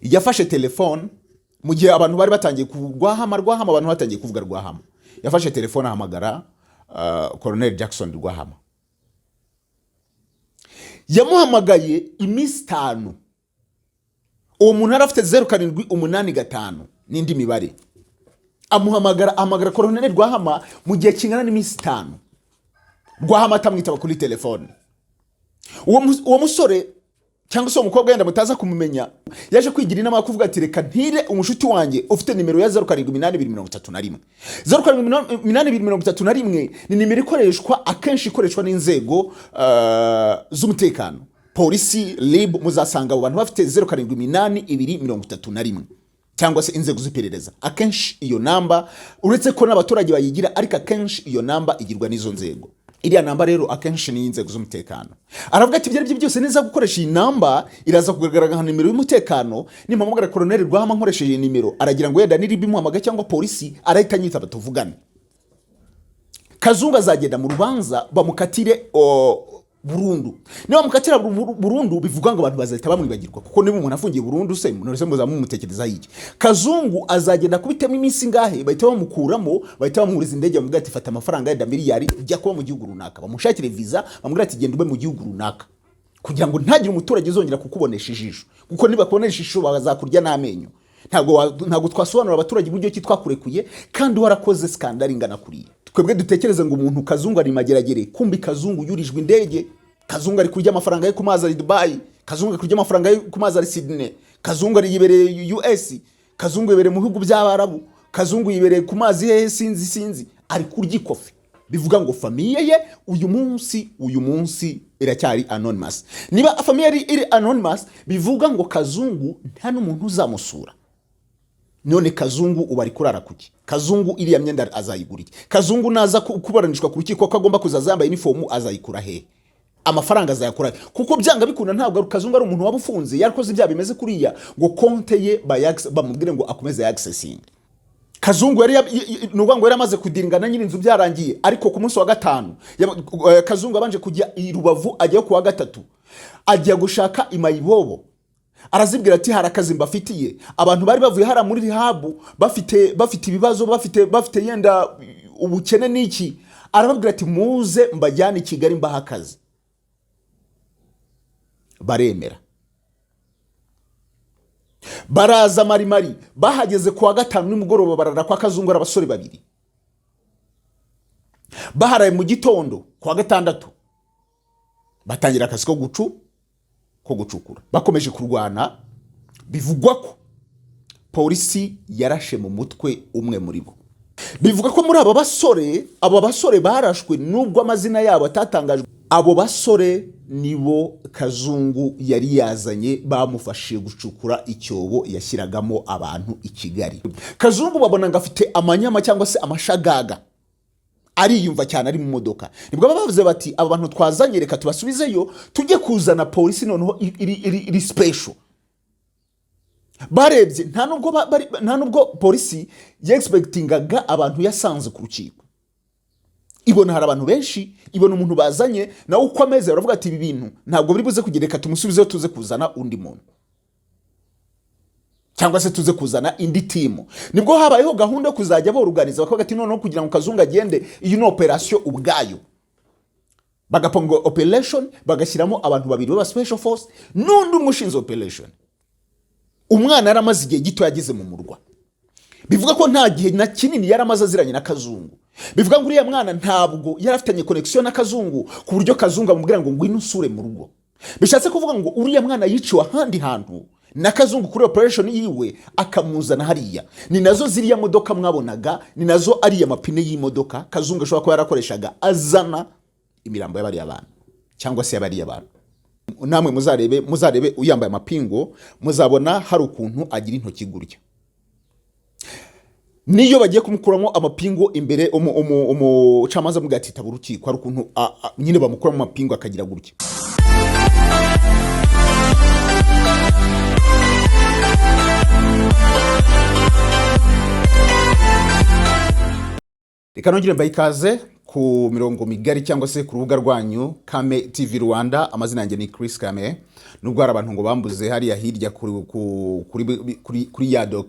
Yafashe telefone mu gihe abantu bari batangiye Rwahama, Rwahama, abantu batangiye kuvuga Rwahama. Yafashe telefone ahamagara Colonel Jackson Rwahama. Yamuhamagaye iminsi 5. Uwo muntu yari afite 0785 n'indi mibare. Amuhamagara, ahamagara Colonel Rwahama mu gihe kingana n'iminsi 5, Rwahama atamwitaba kuri telefone. Uwo musore cyangwa se uwo mukobwa, wenda mutaza kumumenya, yaje kwigira inama yo kuvuga ati: "Reka ntire umushuti wanjye ufite nimero ya 078231." 078231 ni nimero ikoreshwa akenshi, ikoreshwa n'inzego z'umutekano, polisi, RIB. Muzasanga abo bantu bafite 078231, cyangwa se inzego z'iperereza. Akenshi iyo namba, uretse ko n'abaturage bayigira, ariko akenshi iyo namba igirwa n'izo nzego. Iriya namba rero akenshi ni iy'inzego z'umutekano. Aravuga ati: "Ibyo ari byo byose, neza gukoresha iyi namba iraza kugaragara nka nimero y'umutekano. Nimpamagara Koroneri Rwahama nkoresheje iyi nimero, aragira ngo wenda ni RIB imuhamagaye cyangwa polisi, arahita anyitaba tuvugane." Kazungu azagenda mu rubanza bamukatire burundu. Niba bamukatira burundu, bivuga ngo abantu bazahita bamwibagirwa, kuko niba umuntu afungiye burundu se, none se muzaba mumutekerezaho iki? Kazungu azagenda kubitemo iminsi ingahe, bahita bamukuramo, bahita bamuhuriza indege, bamubwira ati: "Fata amafaranga yenda miliyari, jya kuba mu gihugu runaka." Bamushakire visa, bamubwira ati: "Genda ube mu gihugu runaka kugira ngo ntagire umuturage uzongera kukubonesha ijisho, kuko nibakubonesha ijisho bazakurya n'amenyo. Ntabwo twasobanurira abaturage uburyo ki twakurekuye kandi warakoze scandal ingana kuriya." Twebwe dutekereze ngo umuntu Kazungu ari Mageragere, kumbi Kazungu yurijwe indege. Kazungu ari kurya amafaranga ye ku mazi, ari Dubai. Kazungu ari kurya amafaranga ye ku mazi, ari Sydney. Kazungu ari yibereye US. Kazungu yibereye mu bihugu by'Abarabu. Kazungu yibereye ku mazi hehe? Sinzi, sinzi, ari kurya ikofi. Bivuga ngo famille ye uyu munsi iracyari anonymous. Niba famille iri anonymous, bivuga ngo Kazungu nta n'umuntu uzamusura. None Kazungu ubu ari kurara kuki? Kazungu iriya myenda azayigura iki? Kazungu naza kuburanishwa ku rukiko, ko agomba kuzaza yambaye inifomu, azayikura hehe? Amafaranga azayakura he? Kuko byanga bikunda ntabwo Kazungu ari umuntu waba ufunze yarakoze ibyaha bimeze kuriya ngo konte ye bamubwire ngo akomeze yaccessing. Kazungu yari ni ukuvuga ngo yari amaze kudealinga na nyir'inzu, byarangiye. Ariko ku munsi wa gatanu Kazungu abanje kujya i Rubavu, ajyayo ku wa gatatu, ajya gushaka imayibobo, arazibwira ati: "Hari akazi mbafitiye." Abantu bari bavuye hariya muri rehab bafite ibibazo, bafite yenda ubukene n'iki, arababwira ati: "Muze mbajyane i Kigali mbahe akazi." Baremera, baraza marimari. Bahageze ku wa gatanu nimugoroba, barara kwa Kazungu ari abasore babiri. Baharaye, mu gitondo ku wa gatandatu batangira akazi ko gucukura. Bakomeje kurwana, bivugwa ko polisi yarashe mu mutwe umwe muri bo. Bivuga ko muri aba basore barashwe, nubwo amazina yabo atatangajwe, abo basore nibo Kazungu yari yazanye bamufashije gucukura icyobo yashyiragamo abantu i Kigali. Kazungu babona ngo afite amanyama cyangwa se amashagaga, ariyumva cyane ari mu modoka. Nibwo baba bavuze bati: "Aba bantu twazanye reka tubasubizeyo, tujye kuzana polisi noneho iri special." Barebye nta nubwo polisi yexpectingaga abantu yasanze ku rukiko. Ibona hari abantu benshi, ibona umuntu bazanye nawe uko ameze, baravuga ati: "Ibi bintu ntabwo biri buze kugira, reka tumusubizeyo tuze kuzana undi muntu cyangwa se tuze kuzana indi team." Nibwo habayeho gahunda yo kuzajya boruganiza, bakavuga ati: "Noneho kugira ngo Kazungu agende, iyi ni operation ubwayo." Bagapanga operation, bagashyiramo abantu babiri b'aba special force n'undi umwe ushinzwe operation. Umwana yari amaze igihe gito yageze mu murwa, bivuga ko nta gihe na kinini yari amaze aziranye na Kazungu. Bivuga ngo uriya mwana ntabwo yari afitanye connection na Kazungu ku buryo Kazungu amubwira ngo: "Ngwino usure mu rugo." Bishatse kuvuga ngo uriya mwana yiciwe ahandi hantu na Kazungu kuri operation yiwe, akamuzana hariya. Ni nazo ziriya modoka mwabonaga, ni nazo ariya mapine y'imodoka Kazungu ashobora kuba yarakoreshaga azana imirambo y'abariya bantu cyangwa se y'abariya bantu. Namwe muzarebe uyambaye amapingu, muzabona hari ukuntu agira intoki gutya. Niyo bagiye kumukuramo amapingu imbere, umucamanza amubwira ati: "Taba urukiko", hari ukuntu nyine bamukuramo amapingu akagira gutya. Reka nongere mbahe ikaze ku mirongo migari cyangwa se ku rubuga rwanyu Kame TV Rwanda. Amazina yanjye ni Chris Kame. Nubwo hari abantu ngo bambuze hariya hirya kuri ku- kuri kuri kuri ya doc,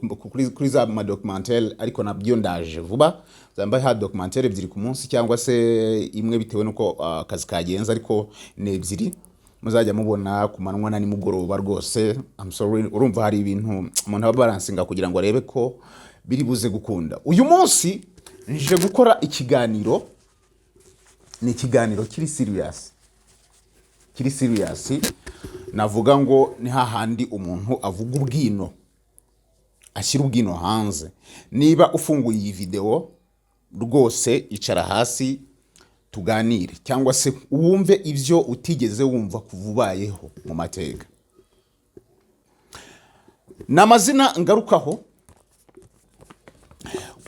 kuri za ma documentaire, ariko nabyo ndaje vuba. Zambaye ha documentaire ebyiri ku munsi cyangwa se imwe, bitewe nuko akazi kagenze, ariko ni ebyiri muzajya mubona ku manywa na nimugoroba. Rwose I'm sorry, urumva hari ibintu umuntu aba balancinga kugira ngo arebe ko biri buze gukunda. Uyu munsi nje gukora ikiganiro, ni ikiganiro kiri serious, kiri serious. Navuga ngo ni hahandi umuntu avuga ubwino, ashyira ubwino hanze. Niba ufunguye iyi videwo, rwose icara hasi tuganire, cyangwa se wumve ibyo utigeze wumva kuva ubayeho mu mateka. Ni amazina ngarukaho.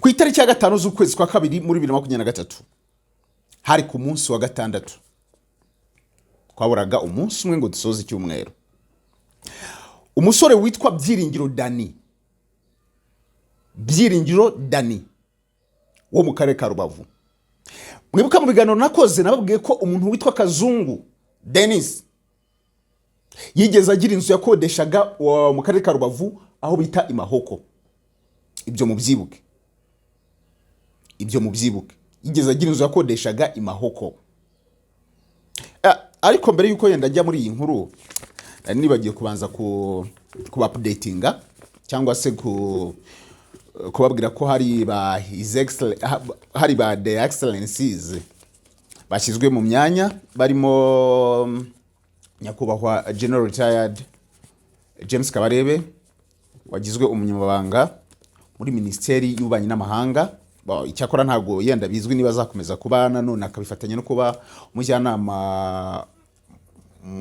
Ku itariki ya 5 z'ukwezi kwa kabiri muri 2023, hari ku munsi wa gatandatu, twaburaga umunsi umwe ngo dusoze icyumweru, umusore witwa Byiringiro Dani, Byiringiro Dani wo mu karere ka Rubavu. Mwibuka mu biganiro nakoze nababwiye ko umuntu witwa Kazungu Denis yigeze agira inzu yakodeshaga mu karere ka Rubavu aho bita Imahoko. Ibyo mubyibuke, ibyo mubyibuke. Yigeze agira inzu yakodeshaga Imahoko. Ariko mbere y'uko yenda ajya muri iyi nkuru, nari nibagiye kubanza kuba updatinga cyangwa se kubabwira ko hari ba the excellencies bashyizwe mu myanya, barimo nyakubahwa General Retired James Kabarebe wagizwe umunyamabanga muri Minisiteri y'Ububanyi n'Amahanga. Icyakora ntabwo yenda bizwi niba azakomeza kuba nanone akabifatanya no kuba umujyanama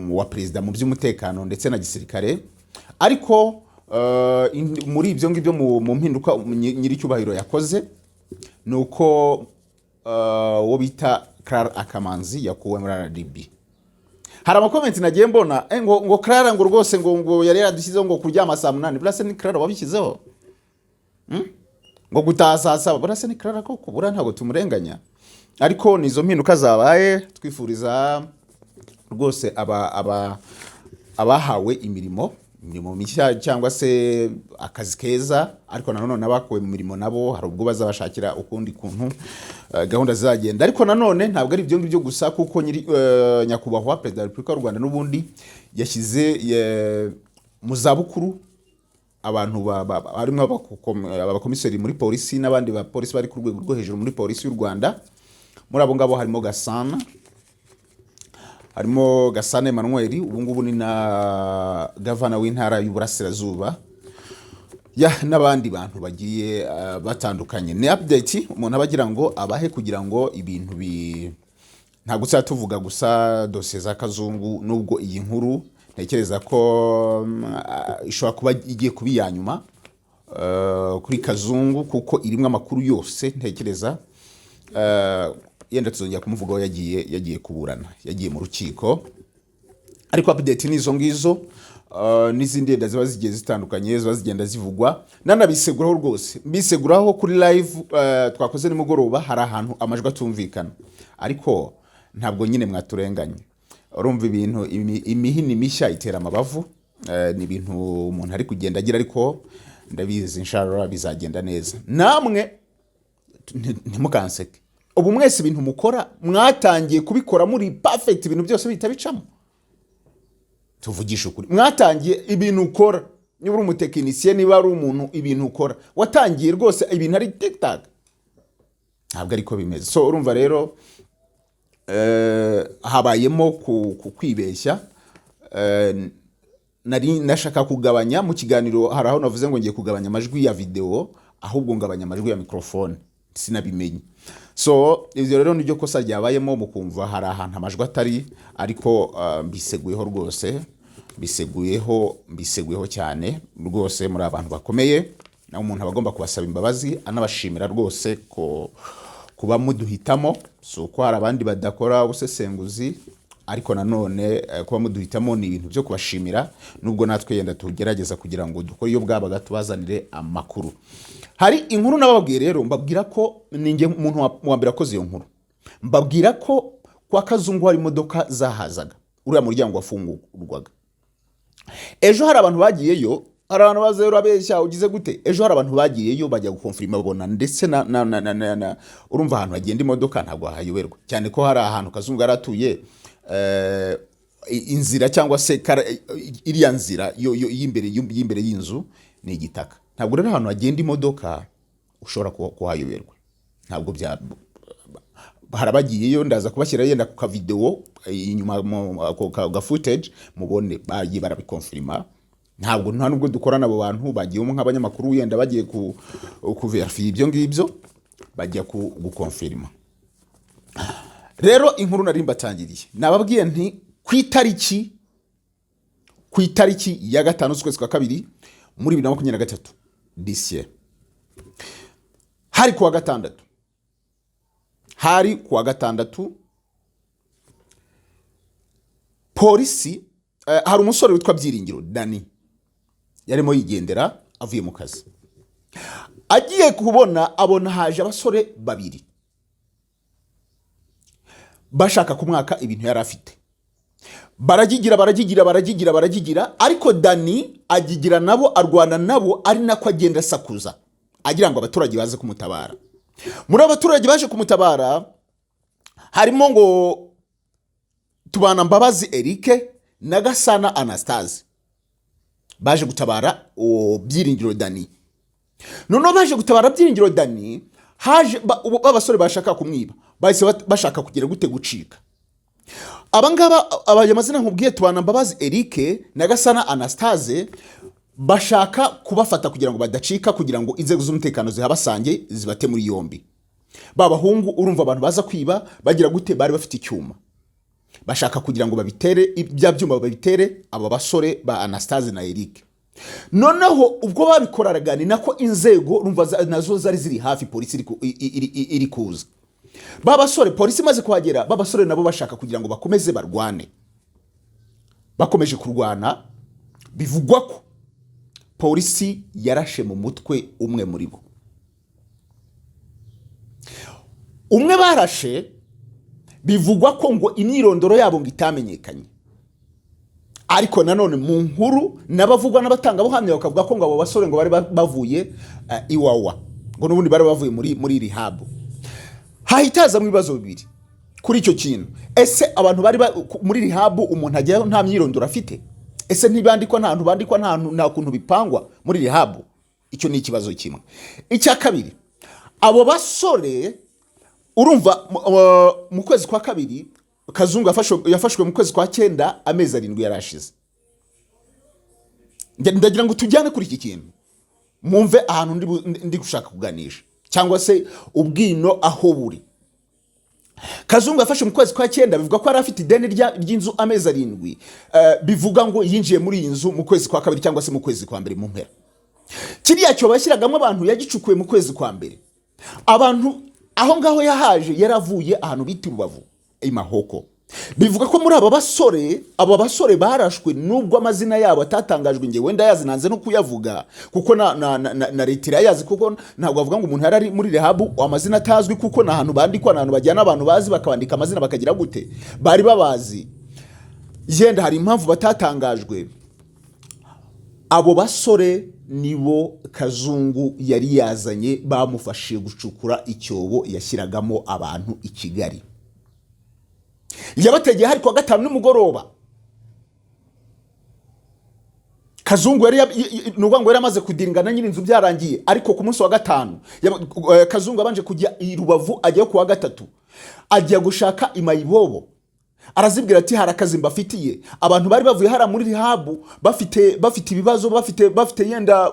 wa perezida mu by'umutekano ndetse na gisirikare. Ariko muri ibyo ngibyo, mu mpinduka nyiricyubahiro yakoze, ni uko uwo bita Clara Akamanzi yakuwe muri RDB. Hari ama comments nagiye mbona ngo Clara ngo rwose ngo yari yaradushyizeho ngo kuryama saa 8. Burasa ni Clara wabishyizeho? Ngo gutaha saa 7, burasa ni Clara koko? Buriya ntabwo tumurenganya, ariko ni izo mpinduka zabaye. Twifuriza rwose aba abahawe imirimo mishya cyangwa se akazi keza, ariko nanone n'abakuwe mu mirimo nabo hari ubwo bazabashakira ukundi kuntu gahunda zizagenda. Ariko nanone ntabwo ari ibyo ngibyo gusa, kuko nyiri nyakubahwa Perezida wa Repubulika y'u Rwanda n'ubundi yashyize mu zabukuru abantu harimo abakomiseri muri polisi n'abandi bapolisi bari ku rwego rwo hejuru muri Polisi y'u Rwanda. Muri abo ngabo harimo Gasana Emmanuel, ubu ngubu ni na gavana w'Intara y'Uburasirazuba, ya n'abandi bantu bagiye batandukanye. Ni update umuntu aba agira ngo abahe kugira ngo ibintu bi ntabwo tuzajya tuvuga gusa dosiye za Kazungu, nubwo iyi nkuru ntekereza ko ishobora kuba igiye kuba iya nyuma kuri Kazungu, kuko irimo amakuru yose ntekereza. Yenda tuzongera kumuvugaho yagiye kuburana, yagiye mu rukiko. Ariko update ni izo ngizo, n'izindi yenda ziba zigiye zitandukanye, ziba zigenda zivugwa. Nanabiseguraho rwose, mbiseguraho kuri live twakoze nimugoroba, hari ahantu amajwi atumvikana, ariko ntabwo nyine mwaturenganye. Urumva ibintu imihini mishya itera amabavu. Ni ibintu umuntu ari kugenda agira, ariko ndabizi inshallah bizagenda neza. Namwe ntimukanseke. Ubu mwese ibintu mukora mwatangiye kubikora muri perfect, ibintu byose bihita bicamo? Tuvugishe ukuri, mwatangiye ibintu ukora, niba uri umutekinisiye, niba ari umuntu, ibintu ukora watangiye rwose ibintu ari tiktak? Ntabwo ariko bimeze. So urumva rero habayemo kwibeshya. Nari nashaka kugabanya mu kiganiro, hari aho navuze ngo ngiye kugabanya amajwi ya video, ahubwo ngabanya amajwi ya microphone, sinabimenye. So ibyo rero niryo kosa ryabayemo, mukumva hari ahantu amajwi atari. Ariko mbiseguyeho rwose, mbiseguyeho, mbiseguyeho cyane rwose. Muri abantu bakomeye, nawe umuntu aba agomba kubasaba imbabazi, anabashimira rwose ko kuba muduhitamo. Si uko hari abandi badakora ubusesenguzi, ariko nanone kuba muduhitamo ni ibintu byo kubashimira, nubwo natwe yenda tugerageza kugira ngo dukore iyo bwabaga tubazanire amakuru. Hari inkuru nababwiye rero, mbabwira ko ninjye umuntu wa mbere wakoze iyo nkuru, mbabwira ko kwa Kazungu hari imodoka zahazaga, uriya muryango wafungurwaga. Ejo hari abantu bagiyeyo, hari abantu baza urabeshya ugize gute. Ejo hari abantu bagiyeyo bajya gukonfirima, babona ndetse na urumva ahantu hagenda imodoka ntabwo hayoberwa, cyane ko hari ahantu Kazungu yari atuye, inzira cyangwa se iriya nzira y'imbere y'inzu ni igitaka. Ntabwo rero ahantu hagenda imodoka ushobora kuhayoberwa. Ntabwo bya hari abagiyeyo, ndaza kubashyira yenda ku kavidewo inyuma mu ako ga footage mubone bagiye barabikonfirima. Ntabwo nta nubwo dukorana abo bantu bagiyemo nk'abanyamakuru, yenda bagiye ku kuverifiya ibyo ngibyo, bajya gukonfirima. Rero inkuru nari mbatangiriye, nababwiye nti ku itariki ya 5 z'ukwezi kwa kabiri muri 2023 disiye, hari kuwa gatandatu, hari kuwa gatandatu, polisi, hari umusore witwa Byiringiro Dani yarimo yigendera avuye mu kazi, agiye kubona abona haje abasore babiri bashaka kumwaka ibintu yari afite. Baragigira, baragigira, baragigira, baragigira, ariko Dani agigira nabo, arwana nabo, ari nako agenda asakuza agira ngo abaturage baze kumutabara. Muri abo baturage baje kumutabara harimo ngo Tubana Mbabazi Eric na Gasana Anastase, baje gutabara uwo Byiringiro Dani. Noneho baje gutabara Byiringiro Dani, haje ba basore bashaka kumwiba bahise bashaka kugira gute? Gucika. Abangaba abaye amazina nkubwiye, Tubana Mbabazi Eric na Gasana Anastase, bashaka kubafata kugira ngo badacika, kugira ngo inzego z'umutekano zihabasange zibate muri yombi. Ba bahungu, urumva abantu baza kwiba bagira gute? Bari bafite icyuma, bashaka kugira ngo babitere bya byuma, babitere aba basore ba Anastase na Eric. Noneho ubwo babikoraga ni nako inzego, urumva nazo zari ziri hafi, polisi iri kuza. Ba basore, polisi imaze kuhagera, ba basore nabo bashaka kugira ngo bakomeze barwane. Bakomeje kurwana, bivugwa ko polisi yarashe mu mutwe umwe muri bo. Umwe barashe bivugwa ko ngo imyirondoro yabo ngo itamenyekanye, ariko nanone mu nkuru n'abavugwa n'abatangabuhamya bakavuga ko ngo abo basore ngo bari bavuye Iwawa, ngo n'ubundi bari bavuye muri rehab. Hahita hazamo ibibazo bibiri kuri icyo kintu. Ese abantu bari muri rehab, umuntu ajyayo nta myirondoro afite? Ese ntibandikwa? Nta hantu bandikwa, nta kuntu bipangwa muri rehab? Icyo ni ikibazo kimwe. Icya kabiri, abo basore, urumva mu kwezi kwa kabiri Kazungu yafashwe mu kwezi kwa cyenda, amezi 7 yari ashize. Ndagira ngo tujyane kuri iki kintu mwumve ahantu ndi gushaka kuganisha cyangwa se ubwino aho buri. Kazungu yafashe mu kwezi kwa cyenda, bivuga ko yari afite ideni ry'inzu amezi 7. Bivuga ngo yinjiye muri iyi nzu mu kwezi kwa kabiri cyangwa se mu kwezi kwa mbere mu mpera. Kiriya cyobo yashyiragamo abantu yagicukuye mu kwezi kwa mbere. Abantu aho ngaho yahaje yaravuye ahantu bita i Rubavu i Mahoko. Bivuga ko muri aba basore barashwe, nubwo amazina yabo atatangajwe, ngewe wenda yazi nanze no kuyavuga kuko na leta irayazi, kuko ntabwo bavuga ngo umuntu yari ari muri rehab amazina atazwi, kuko ni ahantu bandikwa, ni ahantu bajyana abantu bazi bakabandika amazina bakagira gute, bari babazi. Yenda hari impamvu batatangajwe. Abo basore nibo Kazungu yari yazanye, bamufashije gucukura icyobo yashyiragamo abantu i Kigali. Yabategeye hari kuwa gatanu nimugoroba. Kazungu yari ni ukuvuga ngo yari amaze kudiringa na nyir'inzu byarangiye, ariko ku munsi wa gatanu Kazungu abanje kujya i Rubavu, ajyayo kuwa gatatu, ajya gushaka imayibobo, arazibwira ati: "Hari akazi mbafitiye." Abantu bari bavuye hariya muri rehab bafite ibibazo, bafite yenda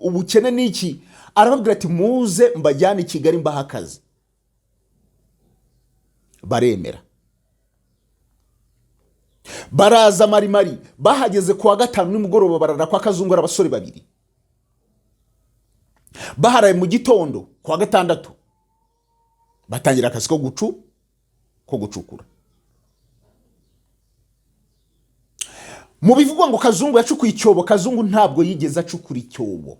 ubukene n'iki, arababwira ati: "Muze mbajyane i Kigali mbahe akazi." Baremera, baraza marimari. Bahageze kuwa gatanu nimugoroba, barara kwa Kazungu ari abasore babiri. Baharaye, mu gitondo kuwa gatandatu batangira akazi ko gucukura. Mu bivugwa ngo Kazungu yacukuye icyobo, Kazungu ntabwo yigeze acukura icyobo,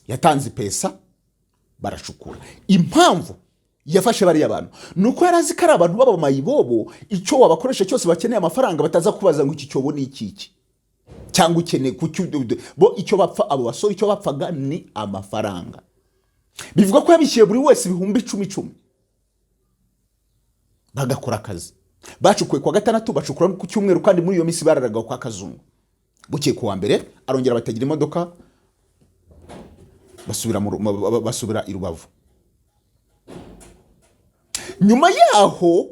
yatanze ipesa baracukura. Impamvu Yafashe bariya bantu ni uko yari azi ko ari abantu b'abamayibobo, icyo wabakoresha cyose, bakeneye amafaranga, bataza kubaza ngo iki cyobo ni iki iki cyangwa ukeneye kuki. Bo icyo bapfa, abo basore icyo bapfaga ni amafaranga. Bivuga ko yabishyuye buri wese 10,000 icumi, bagakora akazi. Bacukuye kuwa gatandatu, bacukura no ku cyumweru, kandi muri iyo minsi bararaga kwa Kazungu. Bukeye ku wa mbere arongera batagira imodoka, basubira i Rubavu. Nyuma yaho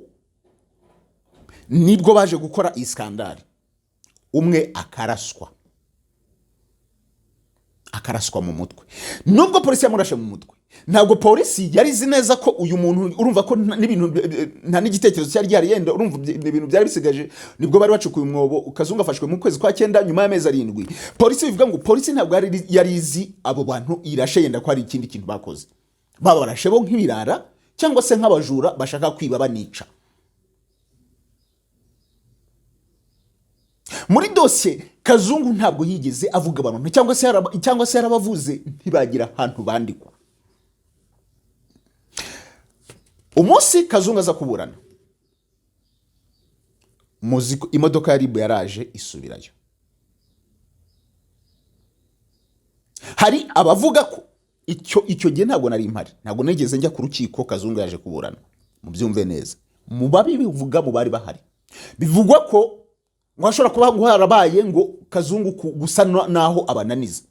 nibwo baje gukora iyi scandale, umwe akaraswa mu mutwe. Nubwo polisi yamurashe mu mutwe, ntabwo polisi yari izi neza ko uyu muntu, urumva ko n'ibintu, nta n'igitekerezo cyari gihari. Yenda urumva ibintu byari bisigaje, nibwo bari bacukuye umwobo. Kazungu afashwe mu kwezi kwa cyenda, nyuma y'amezi 7. Polisi, bivuga ngo polisi ntabwo yari izi abo bantu irashe, yenda ko hari ikindi kintu bakoze, baba barashe bo nk'ibirara cyangwa se nk'abajura bashaka kwiba banica. Muri dosiye Kazungu ntabwo yigeze avuga abantu, cyangwa se yarabavuze ntibagira ahantu bandikwa. Umunsi Kazungu aza kuburana, muzi ko imodoka ya RIB yaraje isubirayo. Hari abavuga ko icyo gihe ntabwo nari mpari, ntabwo nigeze njya ku rukiko Kazungu yaje kuburana. Mubyumve neza, mu babivuga, mu bari bahari, bivugwa ko ngo hashobora kuba ngo harabaye ngo Kazungu gusa naho abananiza.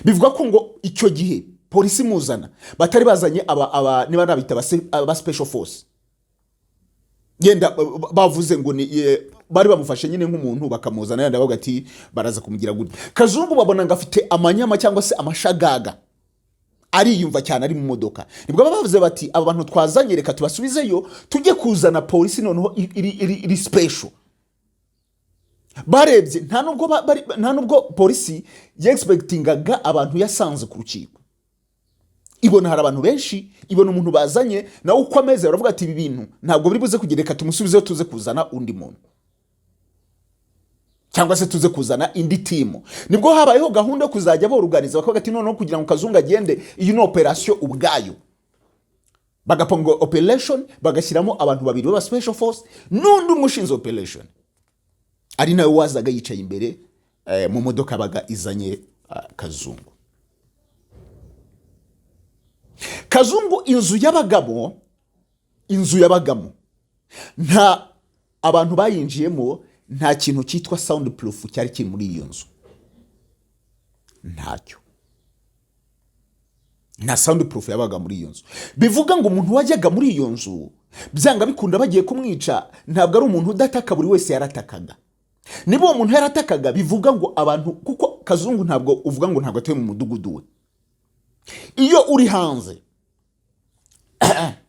Bivugwa ko ngo icyo gihe polisi imuzana batari bazanye aba niba nabita aba special force. Yenda bavuze ngo ni bari bamufashe nyine nk'umuntu, bakamuzana, yenda bavuga ati baraza kumugira gutya. Kazungu babona ngo afite amanyama cyangwa se amashagaga, ariyumva cyane ari mu modoka. Nibwo baba bavuze bati aba bantu twazanye reka tubasubizeyo, tujye kuzana polisi noneho iri special. Barebye nta nubwo polisi yexpectingaga abantu yasanze ku rukiko. Ibona hari abantu benshi, ibona umuntu bazanye nawe uko ameze, baravuga ati ibi bintu ntabwo biri buze kugira, reka tumusubizeyo tuze kuzana undi muntu cyangwa se tuze kuzana indi team. Nibwo habayeho gahunda yo kuzajya boruganiza, bakavuga ati noneho kugira ngo Kazungu agende, iyi ni operation ubwayo. Bagapanga operation, bagashyiramo abantu babiri b'aba special force n'undi umwe ushinzwe operation, ari nawe wazaga yicaye imbere mu modoka yabaga izanye Kazungu. Kazungu inzu yabagamo nta abantu bayinjiyemo, nta kintu cyitwa sound proof cyari kiri muri iyo nzu, ntacyo, nta sound proof yabaga muri iyo nzu. Bivuga ngo umuntu wajyaga muri iyo nzu, byanga bikunda bagiye kumwica, ntabwo ari umuntu udataka, buri wese yaratakaga. Niba uwo muntu yaratakaga, bivuga ngo abantu, kuko Kazungu ntabwo uvuga ngo ntabwo atuye mu mudugudu we. Iyo uri hanze,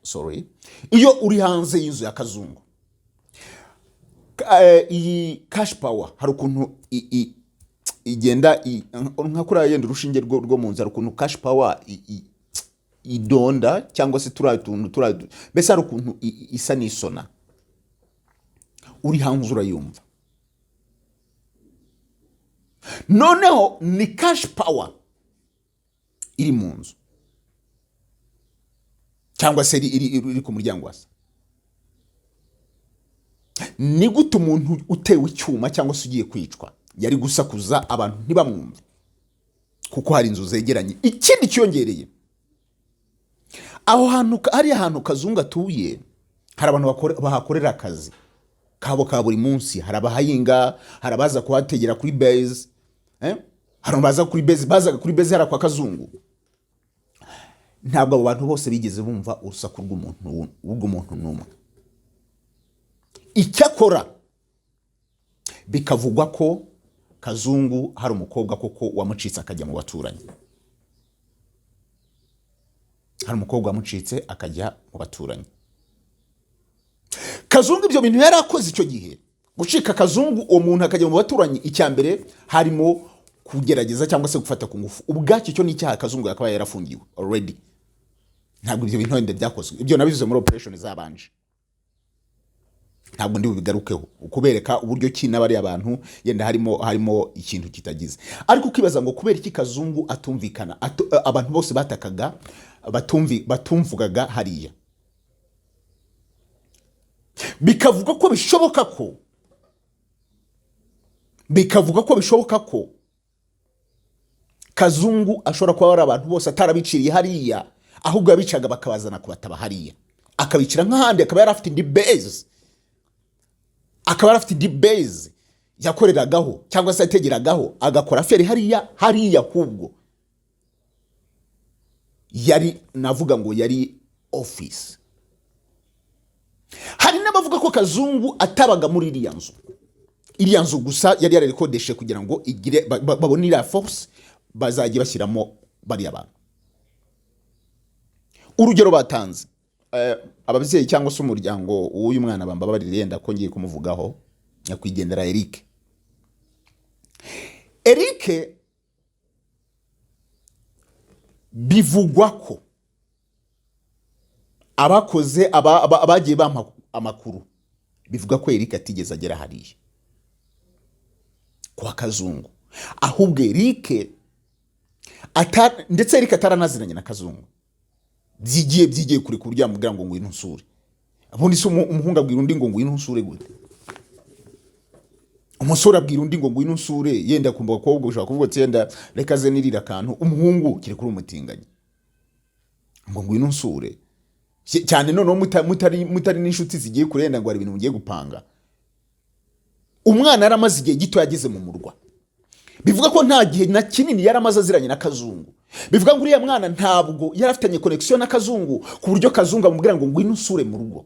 sorry, iyo uri hanze y'inzu ya Kazungu, iyi cash power hari ukuntu igenda nka kuriya yenda urushinge rwo mu nzu, hari ukuntu cash power idonda cyangwa se turiya tuntu turiya, mbese hari ukuntu isa n'isona, uri hanze urayumva. Noneho ni cash power iri mu nzu cyangwa se iri ku muryango wasa. Ni gute umuntu utewe icyuma cyangwa se ugiye kwicwa yari gusakuza abantu ntibamwumve, kuko hari inzu zegeranye? Ikindi cyiyongereye, aho hantu, hariya hantu Kazungu atuye, hari abantu bahakorera akazi kabo ka buri munsi. Hari abahahinga, hari abaza kuhategera kuri base, Hari abaza kuri base, bazaga kuri base hariya kwa Kazungu. Ntabwo abo bantu bose bigeze bumva urusaku rw'umuntu n'umwe. Icyakora bikavugwa ko Kazungu hari umukobwa koko wamucitse akajya mu baturanyi. Hari umukobwa wamucitse akajya mu baturanyi. Kazungu ibyo bintu yari akoze icyo gihe, gucika Kazungu uwo muntu akajya mu baturanyi, icya mbere harimo kugerageza cyangwa se gufata ku ngufu. Ubwacyo icyo ni icyaha, Kazungu yakabaye yarafungiwe already. Ntabwo ibyo bintu wenda byakozwe, ibyo nabivuze muri operation zabanje. Ntabwo ndi bubigarukeho kubereka uburyo ki n'abariya bantu yenda harimo ikintu kitagize, ariko ukibaza ngo kubera iki Kazungu atumvikana, abantu bose batakaga batumvugaga hariya. Bikavuga ko bishoboka ko Kazungu ashobora kuba ari abantu bose atarabiciriye hariya, ahubwo yabicaga bakabazana kubataba hariya, akabicira nk'ahandi, akaba yari afite indi base yakoreragaho cyangwa se yategeragaho, agakora affaire hariya. Hariya ahubwo yari, navuga ngo yari office. Hari n'abavuga ko Kazungu atabaga muri iriya nzu. Iriya nzu gusa yari yararikodeshe kugira ngo igire babone iriya force bazajya bashyiramo bariya bantu. Urugero batanze, ababyeyi cyangwa se umuryango w'uyu mwana bambabarire yenda ko ngiye kumuvugaho, nyakwigendera Eric. Eric bivugwa ko abakoze abagiye bampa amakuru bivuga ko Eric atigeze agera hariya kwa Kazungu, ahubwo Eric ndetse Eric ataranaziranye na Kazungu byigiye kure ku buryo yamubwira ngo ngwino unsure. Ubundi se umuhungu abwira undi ngo ngwino unsure gute? Umusore abwira undi ngo ngwino unsure, yenda kumva abakobwa ushobora kuvuga ati yenda reka ze nirira akantu, umuhungu kiri kuri umutinganyi ngo ngwino unsure cyane, noneho mutari n'inshuti zigiye kure, yenda ngo hari ibintu mugiye gupanga. Umwana yari amaze igihe gito yageze mu murwa, bivuga ko nta gihe na kinini yari amaze aziranye na Kazungu. Bivuga ngo uriya mwana ntabwo yari afitanye connection na Kazungu ku buryo Kazungu amubwira ngo ngwino usure mu rugo.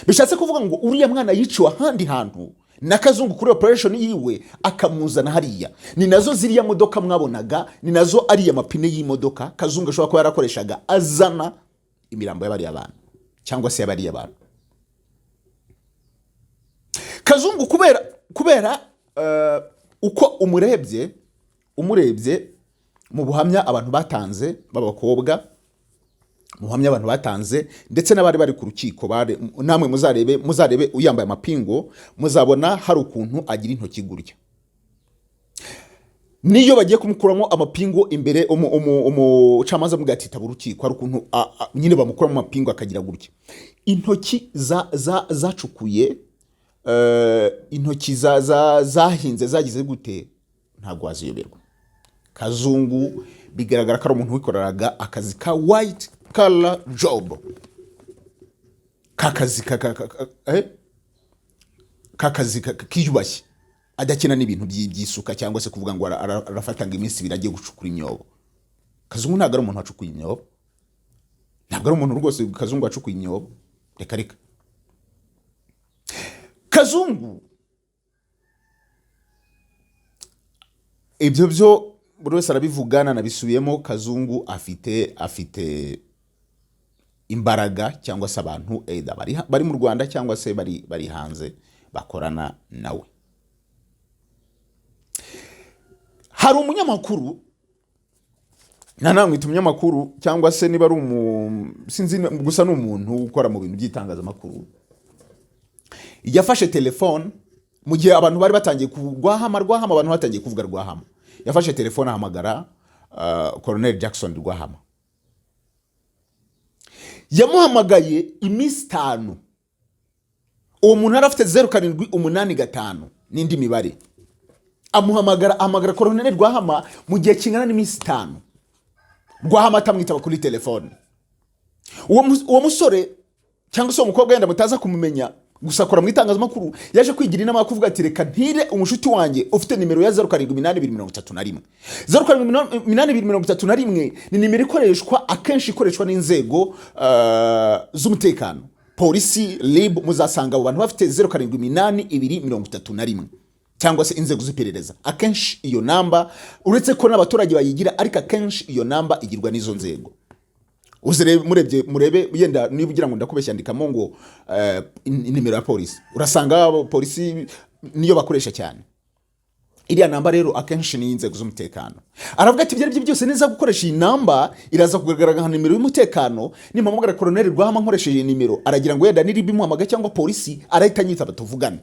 Bishatse kuvuga ngo uriya mwana yiciwe ahandi hantu na Kazungu kuri operation yiwe, akamuzana hariya. Ni nazo ziriya modoka mwabonaga, ni nazo ariya mapine y'imodoka Kazungu ashobora kuba yarakoreshaga azana imirambo y'abariya bantu cyangwa se y'abariya bantu. Kazungu kubera uko umurebye mu buhamya abantu batanze b'abakobwa, mu buhamya abantu batanze ndetse n'abari bari ku rukiko, namwe muzarebe uyambaye amapingu, muzabona hari ukuntu agira intoki gutya. Niyo bagiye kumukuramo amapingu imbere, umucamanza amubwira ati taba urukiko, hari ukuntu nyine bamukuramo amapingu akagira gutya intoki zacukuye, intoki zahinze zagize gute, ntabwo waziyoberwa. Kazungu bigaragara ko ari umuntu wikoreraga akazi ka white collar job, kakazi kakazi kiyubashye, adakina n'ibintu by'isuka cyangwa se kuvuga ngo arafata ngo iminsi 2 agiye gucukura imyobo. Kazungu ntabwo ari umuntu wacukuye imyobo, ntabwo ari umuntu rwose Kazungu wacukuye imyobo, reka reka. Kazungu ibyo byo buri wese arabivuga, nanabisubiyemo. Kazungu afite imbaraga cyangwa se abantu either bari mu Rwanda cyangwa se bari hanze bakorana nawe. Hari umunyamakuru, ntanamwita umunyamakuru cyangwa se niba ari sinzi, gusa ni umuntu ukora mu bintu by'itangazamakuru, yafashe telefone mu gihe abantu bari batangiye Rwahama, Rwahama, abantu batangiye kuvuga Rwahama. Yafashe telefone ahamagara Colonel Jackson Rwahama. Yamuhamagaye iminsi 5. Uwo muntu yari afite 0785 n'indi mibare, ahamagara Colonel Rwahama mu gihe kingana n'iminsi 5, Rwahama atamwitaba kuri telefone. Uwo musore cyangwa se uwo mukobwa yenda mutaza kumumenya, gusa akora mu itangazamakuru, yaje kwigira inama yo kuvuga ati reka ntire umushuti wanjye ufite nimero ya 078231. 078231 ni nimero ikoreshwa akenshi, ikoreshwa n'inzego z'umutekano, polisi, RIB. Muzasanga abo bantu bafite 078231 cyangwa se inzego z'iperereza. Akenshi iyo namba, uretse ko n'abaturage bayigira, ariko akenshi iyo namba igirwa n'izo nzego. Uzirebe, murebye, murebe yenda niba ugira ngo ndakubeshya, andikamo ngo nimero ya polisi, urasanga polisi niyo bakoresha cyane. Iriya namba rero akenshi ni iy'inzego z'umutekano. Aravuga ati: "Ibyo ari byo byose, neza gukoresha iyi namba iraza kugaragara nka nimero y'umutekano. Nimpamagara Koroneri Rwahama nkoresheje iyi nimero, aragira ngo wenda ni RIB imuhamagaye cyangwa polisi, arahita anyitaba tuvugane."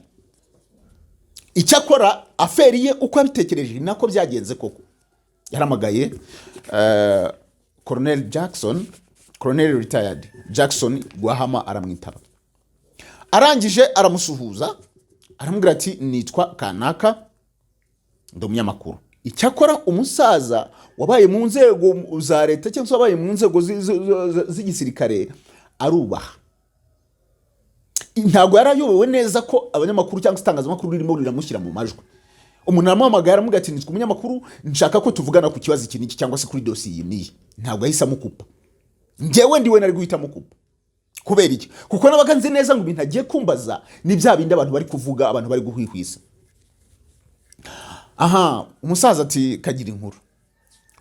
Icyakora affaire ye uko yabitekereje ni nako byagenze koko. Yaramagaye Colonel Jackson, Colonel retired Jackson Rwahama, aramwitaba. Arangije aramusuhuza, aramubwira ati: "Nitwa kanaka, ndi umunyamakuru." Icyakora umusaza wabaye mu nzego za leta cyangwa se wabaye mu nzego z'igisirikare arubaha. Ntabwo yari ayobewe neza ko abanyamakuru cyangwa se itangazamakuru ririmo riramushyira mu majwi. Umuntu aramuhamagaye, aramubwira ati: "Nitwa umunyamakuru, nshaka ko tuvugana ku kibazo iki n'iki cyangwa se kuri dosiye iyi n'iyi." Ntabwo yahise amukupa. Njyewe ndiwe nari guhita amukupa. Kubera iki? Kuko nabaga nzi neza ngo ibintu agiye kumbaza ni bya bindi abantu bari kuvuga, abantu bari guhwihwisa. Aha umusaza ati: "Kagira inkuru."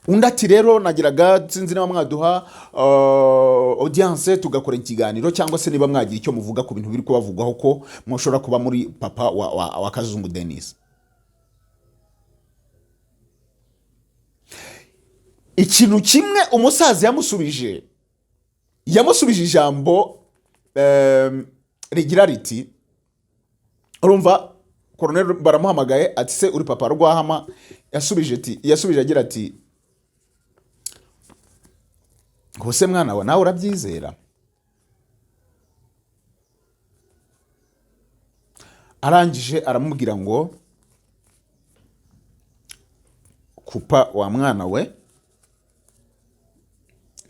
Undi ati: "Rero nagiraga sinzi niba mwaduha audience tugakora ikiganiro, cyangwa se niba mwagira icyo muvuga ku bintu biri kubavugwaho ko mushobora kuba muri papa wa Kazungu Denis." Ikintu kimwe umusaza yamusubije, yamusubije ijambo rigira riti, urumva koroneri baramuhamagaye ati: "Se uri papa Rwahama?" Yasubije agira ati: "Ngo se mwana wa, nawe urabyizera?" Arangije aramubwira ngo: "Kupa wa mwana we,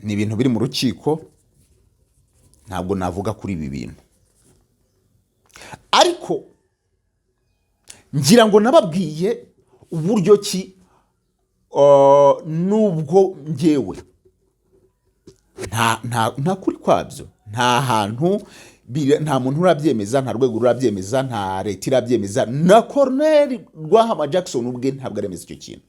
ni ibintu biri mu rukiko, ntabwo navuga kuri ibi bintu." Ariko ngira ngo nababwiye uburyo ki nubwo ngewe nta kuri kwabyo, nta hantu nta muntu urabyemeza, nta rwego rurabyemeza, nta leta irabyemeza, na Colonel Rwahama Jackson ubwe ntabwo aremeza icyo kintu.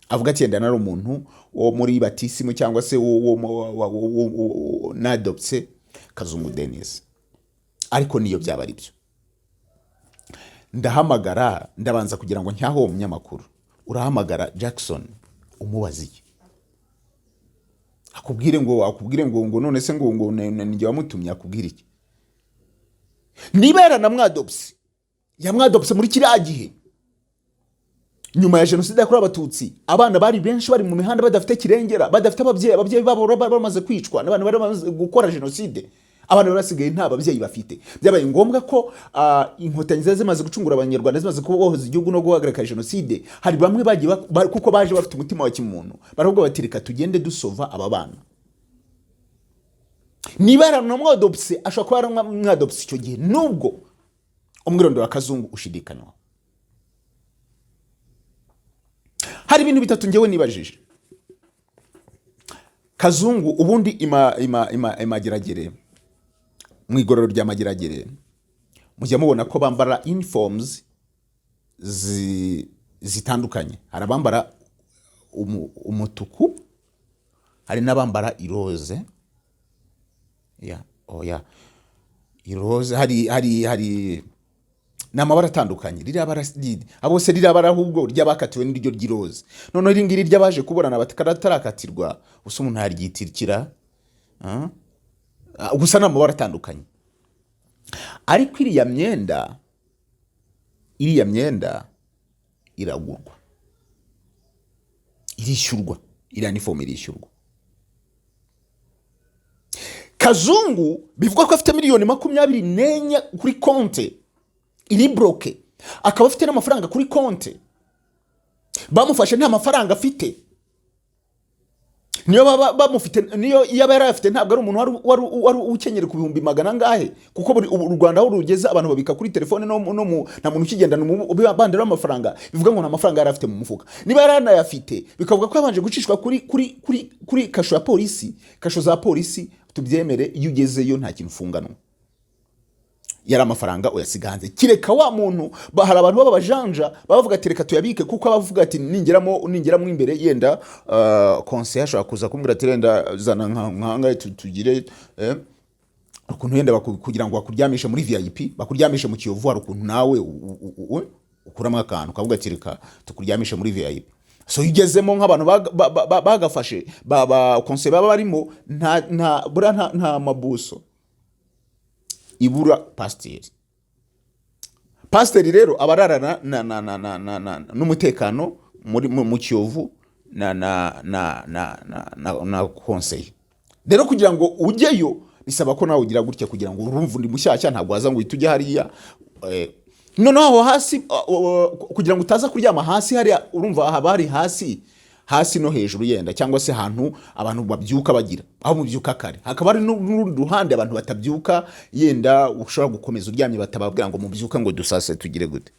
Avuga ati: "Yenda nari umuntu wo muri batisimu cyangwa se wo nadopse Kazungu Denis." Ariko niyo byaba ari byo, ndahamagara, ndabanza kugira ngo ncyahe uwo munyamakuru. Urahamagara Jackson umubaza iki? Akubwire ngo none se ngo ni njye wamutumye? Akubwire iki? Niba yaranamwadopse, yamwadopse muri kiriya gihe nyuma ya Jenoside yakorewe Abatutsi. Abana bari benshi bari mu mihanda badafite kirengera, badafite ababyeyi, ababyeyi babo bari bamaze kwicwa n'abantu bari bamaze gukora jenoside. Abana bari basigaye nta babyeyi bafite. Byabaye ngombwa ko Inkotanyi zari zimaze gucungura Abanyarwanda, zimaze kubohoza igihugu no guhagarika jenoside, hari bamwe bagiye kuko baje bafite umutima wa kimuntu, baravuga bati: "Reka tugende dusova aba bana." Niba yaranamwadopse, ashobora kuba yaranamwadopse icyo gihe, nubwo umwirondoro wa Kazungu ushidikanywa. Hari ibintu bitatu ngewe nibajije. Kazungu ubundi imageragere, mu igororero rya Mageragere, mujya mubona ko bambara uniforms zitandukanye. Hari abambara umutuku, hari n'abambara iroze ya oya iroze, hari ni amabara atandukanye. Ririya bara abo se ririya bara ahubwo ry'abakatiwe n'iryo ry'iroze. Noneho iri ngiri ry'abaje kuburana batarakatirwa, gusa umuntu yaryitirikira. Ah, gusa ni amabara atandukanye. Ariko iriya myenda iragurwa, irishyurwa. Iriya uniform irishyurwa. Kazungu bivugwa ko afite miliyoni 24 kuri konte iri bloqué, akaba afite n'amafaranga kuri konte. Bamufashe nta mafaranga afite. Niyo baba bamufite, niyo yaba yarayafite, ntabwo ari umuntu wari ukenyere ku bihumbi magana angahe, kuko buri ubu u Rwanda aho rugeze abantu babika kuri telefone no mu nta muntu ukigendana bandera w'amafaranga. Bivuga ngo nta mafaranga yari afite mu mufuka. Niba yari anayafite, bikavuga ko yabanje gucishwa kuri kasho ya polisi. Kasho za polisi, tubyemere, iyo ugezeyo nta kintu ufunganwa. Yari amafaranga uyasiga hanze, kireka wa muntu hari abantu b'abajanja baba bavuga ati: "Reka tuyabike," kuko abavuga ati: Ningeramo imbere yenda conseiller ashobora kuza kumbwira ati: 'Renda zana nkangahe tugire ukuntu yenda kugira ngo bakuryamishe muri VIP, bakuryamishe mu Kiyovu.' Hari ukuntu nawe Ukuramo akantu ukavuga ati: "Reka tukuryamishe muri VIP." So iyo ugezemo nk'abantu bagafashe ba conseil baba barimo, nta buriya nta mabuso ibura pasiteri. Pasiteri rero aba ararana na n'umutekano muri mu Kiyovu na conseil. Rero kugira ngo ujyeyo bisaba ko nawe ugira gutya, kugira ngo urumve undi mushyashya, ntabwo waza ngo uhite ujye hariya. Noneho aho hasi, kugira ngo utaza kuryama hasi hariya, urumva haba hari hasi hasi no hejuru yenda, cyangwa se ahantu abantu babyuka bagira aho mubyuka kare, hakaba hari n'urundi ruhande abantu batabyuka, yenda ushobora gukomeza uryamye batababwira ngo mubyuke ngo dusase tugire gute.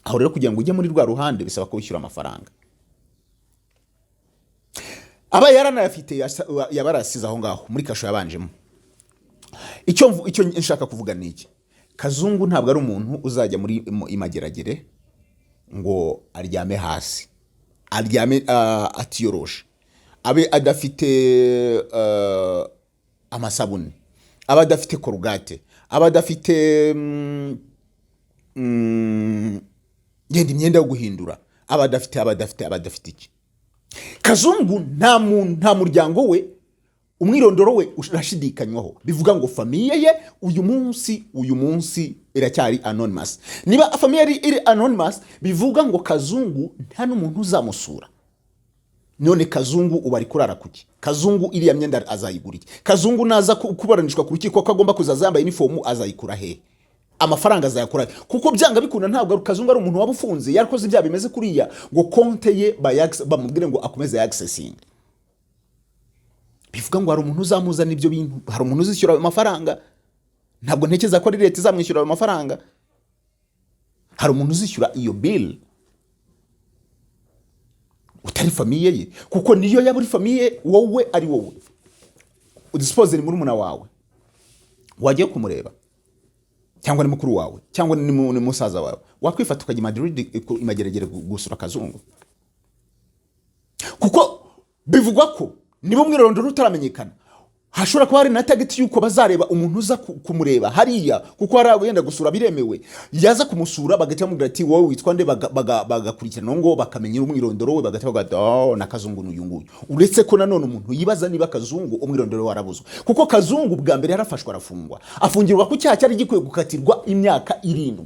Aho rero kugira ngo ujye muri rwa ruhande bisaba ko wishyura amafaranga. Aba yaranayafite, yaba yarasize aho ngaho muri kasho yabanjemo. Icyo nshaka kuvuga ni iki: Kazungu ntabwo ari umuntu uzajya muri imageragere ngo aryame hasi, aryame atiyoroshe, abe adafite amasabune, abe adafite Colgate, abe adafite yenda imyenda yo guhindura, abe adafite iki. Kazungu nta muntu, nta muryango we, umwirondoro we urashidikanywaho. Bivuga ngo famille ye uyu munsi iracyari anonymous. Niba famille iri anonymous, bivuga ngo Kazungu nta n'umuntu uzamusura. None Kazungu ubu ari kurara kuki? Kazungu iriya myenda azayigura iki? Kazungu naza kuburanishwa ku rukiko, ko agomba kuzaza yambaye inifomu, azayikura hehe? Amafaranga azayakura he? Kuko byanga bikunda ntabwo Kazungu ari umuntu waba ufunze yarakoze ibyaha bimeze kuriya ngo konte ye bamubwire ngo akomeze yaccessing. Bivuga ngo hari umuntu uzamuzana ibyo bintu, hari umuntu uzishyura ayo mafaranga. Ntabwo ntekereza ko ari leta izamwishyura ayo mafaranga. Hari umuntu uzishyura iyo bill utari famille ye, kuko niyo yaba uri famille, wowe ari wowe udispoze ni murumuna wawe wagiye kumureba, cyangwa ni mukuru wawe, cyangwa ni musaza wawe, wakwifata ukajya i Madrid i Mageragere gusura Kazungu? Kuko bivugwa ko niba umwirondoro utaramenyekana, hashobora kuba hari na target y'uko bazareba umuntu uza kumureba hariya, kuko hari wenda gusura biremewe, yaza kumusura bagahita bamubwira ati: "Wowe witwa nde?" Bagakurikirana ngo bakamenya umwirondoro we, bagahita bavuga ati: "Oh, na Kazungu n'uyu nguyu." Uretse ko nanone umuntu yibaza niba Kazungu umwirondoro we warabuzwe, kuko Kazungu bwa mbere yarafashwe arafungwa, afungirwa ku cyaha cyari gikwiye gukatirwa imyaka 7,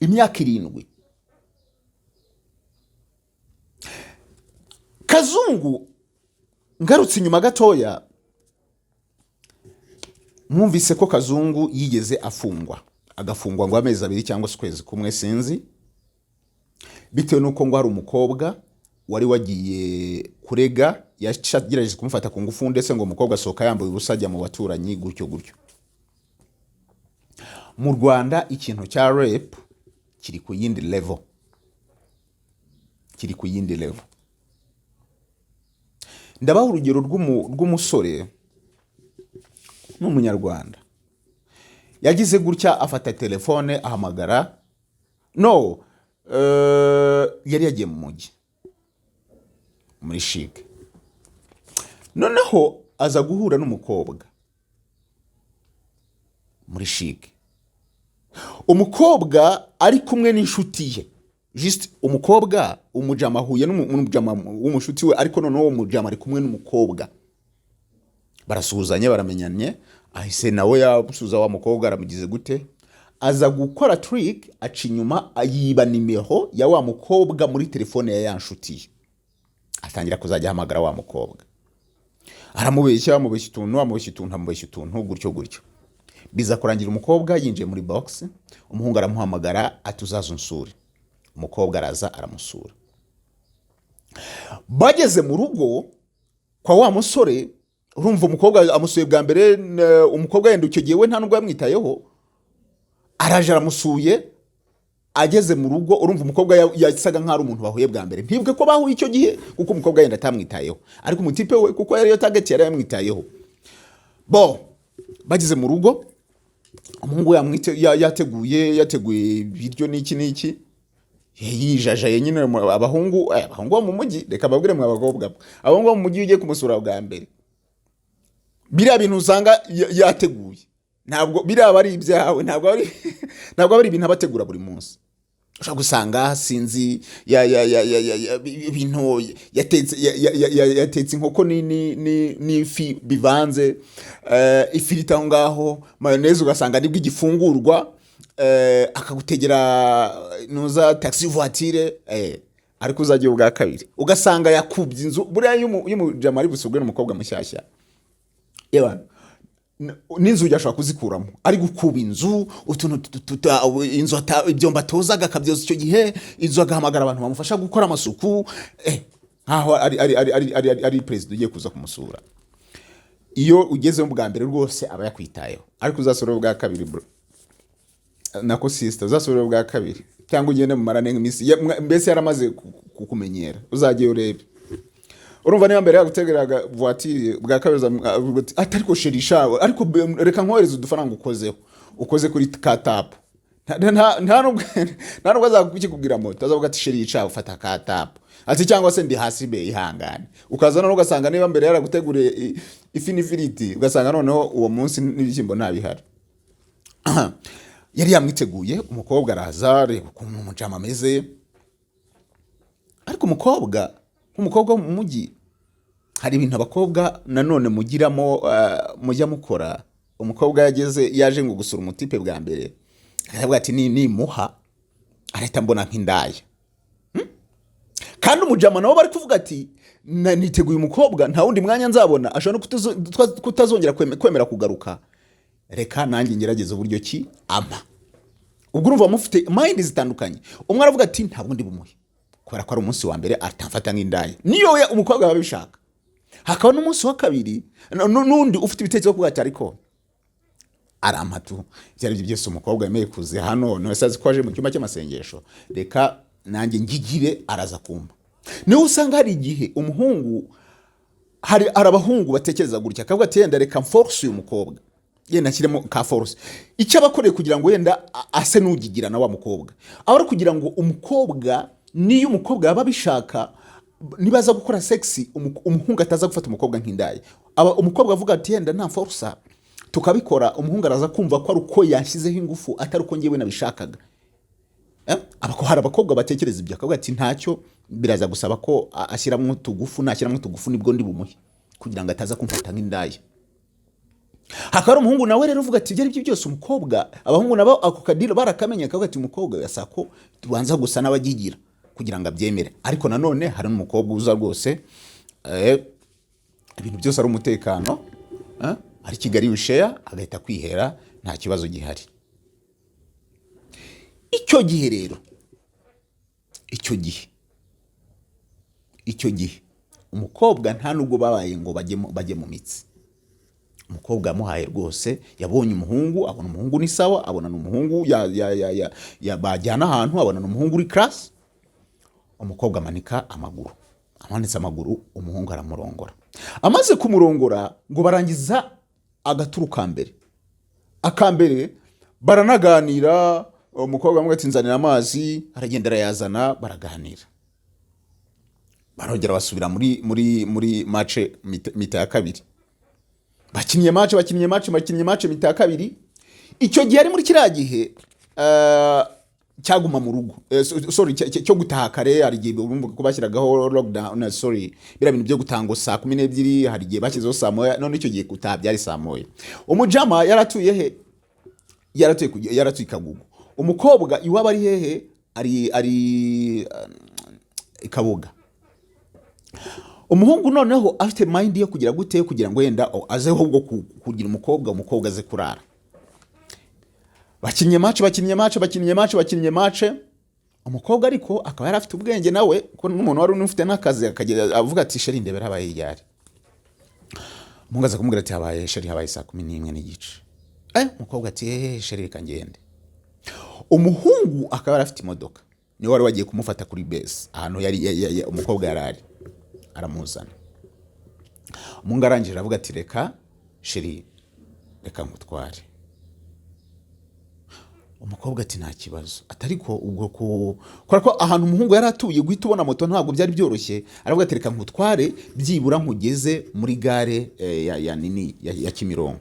imyaka 7. Kazungu, ngarutse inyuma gatoya, mwumvise ko Kazungu yigeze afungwa, agafungwa ngo amezi 2 cyangwa se ukwezi kumwe, sinzi, bitewe n'uko ngo hari umukobwa wari wagiye kurega yagerageje kumufata ku ngufu, ndetse ngo umukobwa asohoka yambaye ubusa ajya mu baturanyi gutyo gutyo. Mu Rwanda ikintu cya rape kiri ku yindi level, kiri ku yindi level. Ndabaha urugero rw'umusore n'umunyarwanda yagize gutya afata telefone ahamagara, no yari yagiye mu mujyi muri CHIC, noneho aza guhura n'umukobwa muri CHIC. Umukobwa ari kumwe n'inshuti ye, just umukobwa, umujama ahuye n'umujama w'umushuti we, ariko noneho uwo mujama ari kumwe n'umukobwa, barasuhuzanye, baramenyanye, ahise nawe yasuhuza wa mukobwa, aramugize gute, aza gukora trick, aca inyuma yiba nimero ya wa mukobwa muri telefone ya nshuti ye, atangira kuzajya ahamagara wa mukobwa, aramubeshya, amubeshya utuntu, amubeshya utuntu, amubeshya utuntu gutyo gutyo. Biza kurangira umukobwa yinjiye muri box. Umuhungu aramuhamagara ati: "Uzaza unsure." Umukobwa araza aramusura. Bageze mu rugo kwa wa musore, urumva umukobwa amusuye bwa mbere, umukobwa yenda icyo gihe we nta nubwo yamwitayeho, araje aramusuye. Ageze mu rugo, urumva umukobwa yasaga nk'aho ari umuntu bahuye bwa mbere, ntibuke ko bahuye icyo gihe, kuko umukobwa yenda atamwitayeho, ariko umutipe we, kuko yariyo target, yari yamwitayeho. Bo bageze mu rugo, umuhungu yateguye ibiryo n'iki n'iki, yijajaye nyine. Abahungu bo mu mujyi, reka babwire mwe abakobwa mwe, abahungu bo mu mujyi, iyo ugiye kumusura bwa mbere, biriya bintu usanga yateguye. Ntabwo biraba ari ibyawe, ntabwo ari ibintu abategura buri munsi. Ushobora gusanga, sinzi, ya ya ya ya ya ya ibintu yatetse, yatetse inkoko n'ifi bivanze, ifiriti aho ngaho, mayonnaise, ugasanga nibwo igifungurwa, akagutegera nuza taxi voiture, ariko uzajya ubwa kabiri ugasanga yakubye inzu. Buriya iyo umujama ari busugwe n'umukobwa mushyashya, yewe, n'inzugi ashobora kuzikuramo, ari gukuba inzu, utuntu inzu ibyombo atozaga akabyoza icyo gihe, inzu agahamagara abantu bamufasha gukora amasuku, nkaho ari perezida ugiye kuza kumusura. Iyo ugezemo bwa mbere rwose aba yakwitayeho, ariko uzasura ubwa kabiri, bro, nako sister, uzasubira ubwa kabiri cyangwa ugende mumarane nk'iminsi mbese yaramaze kukumenyera, uzajye urebe. Urumva niba mbere yagutegeraga voiture, bwa kabiri uzavuga uti: "Ati ariko chéri shawe, ariko reka nkohereze udufaranga ukozeho, ukoze kuri ka tapu." Nta nubwo azakukikubwira moto, azavuga ati: "Chéri shawe, ufata ka tapu," ati cyangwa se: "Ndi hasi be, ihangane." Ukaza noneho ugasanga niba mbere yaraguteguriye ifi n'ifiriti, ugasanga noneho uwo munsi n'ibishyimbo ntabihari. Aha, yari yamwiteguye. Umukobwa araza, areba ukuntu umujama ameze, ariko umukobwa nk'umukobwa wo mu mujyi, hari ibintu abakobwa nanone mugiramo, mujya mukora. Umukobwa yageze, yaje ngo gusura umutipe bwa mbere, aravuga ati: "Nimuha arahita mbona nk'indaya." Kandi umujama nabo bari kuvuga ati: "Niteguye umukobwa, nta wundi mwanya nzabona, ashobora no kutazongera kwemera kugaruka, reka nanjye ngerageze uburyo ki ampa." Ubwo urumva mufite mind zitandukanye. Umwe aravuga ati: "Ntabwo ndi bumuhe kubera ko ari umunsi wa mbere, atamfata nk'indaya," niyo we umukobwa aba abishaka. Hakaba n'umunsi wa kabiri n'undi ufite ibitekerezo byo kuvuga ati: "Ariko arampa tu, ibyo ari byo byose umukobwa yemeye kuza hano, none se azi ko aje mu cyumba cy'amasengesho, reka nanjye ngigire, araza kumva." Niho usanga hari igihe umuhungu, hari abahungu batekereza gutya, akavuga ati: "Yenda reka mforce uyu mukobwa, yenda ashyiremo ka force." Icyo aba akoreye kugira ngo yenda ase n'ugigira na wa mukobwa, aba ari kugira ngo umukobwa, niyo umukobwa yaba abishaka, niba aza gukora sex, umuhungu ataza gufata umukobwa nk'indaya. Aba umukobwa avuga ati: "Yenda nta force tukabikora, umuhungu araza kumva ko ari uko yashyizeho ingufu, atari uko ngewe nabishakaga." Hari abakobwa batekereza ibyo, akavuga ati: "Ntacyo, biraza gusaba ko ashyiramo utugufu, nashyiramo utugufu nibwo ndi bumuhe, kugira ngo ataza kumfata nk'indaya." Hakaba hari umuhungu nawe rero uvuga ati: "Ibyo ari byo byose umukobwa." Abahungu nabo ako kadiro barakamenye, akavuga ati: "Umukobwa birasaba ko tubanza gusa n'abagigira kugira ngo abyemere." Ariko nanone hari n'umukobwa uza rwose, ibintu byose ari umutekano, ari Kigali wisheya, agahita kwihera, nta kibazo gihari. Icyo gihe rero, icyo gihe umukobwa nta nubwo babaye ngo bajye mu mitsi. Umukobwa yamuhaye rwose, yabonye umuhungu, abona umuhungu ni sawa, abona ni umuhungu ya bajyana ahantu, abona ni umuhungu uri class. Umukobwa amanika amaguru, amanitse amaguru, umuhungu aramurongora. Amaze kumurongora, ngo barangiza agaturu ka mbere, akambere baranaganira. Umukobwa amwe ati: "Nzanira amazi," aragenda arayazana, baraganira, barongera basubira muri match mi-temps ya kabiri. Bakinnye match, bakinnye match, bakinnye match mi-temps ya kabiri. Icyo gihe ari muri kiriya gihe cyaguma mu rugo, sorry, cyo gutaha kare. Hari igihe urumva ko bashyiragaho lockdown, sorry, biriya bintu byo gutaha ngo saa 12, hari igihe bashyizeho saa 1. None icyo gihe gutaha byari saa 1. Umujama yaratuye he? Yaratuye i Kagugu. Umukobwa iwabo ari hehe? Ari i Kabuga. Umuhungu noneho afite mind yo kugira gute? Kugira ngo yenda aze ahubwo kugira umukobwa aze kurara. Bakinnye match, bakinnye match, bakinnye match, bakinnye match. Umukobwa ariko akaba yari afite ubwenge nawe, ko n'umuntu wari unafite n'akazi, akagera avuga ati: "Chéri, ndebera habaye ryari?" Umuhungu aza kumubwira ati: "Habaye, chéri, habaye saa 11:30." Umukobwa ati: "Chéri, reka ngende." Umuhungu akaba yari afite imodoka, niwe wari wagiye kumufata kuri base ahantu yari umukobwa yari ari, aramuzana. Umuhungu arangije aravuga ati: "Reka chéri, reka ngutware." Umukobwa ati: "Nta kibazo." Ati: "Ariko ubwo ku kubera ko ahantu umuhungu yari atuye guhita ubona moto ntabwo byari byoroshye," aravuga ati: "Reka nkutware, byibura nkugeze muri gare ya nini ya Kimironko."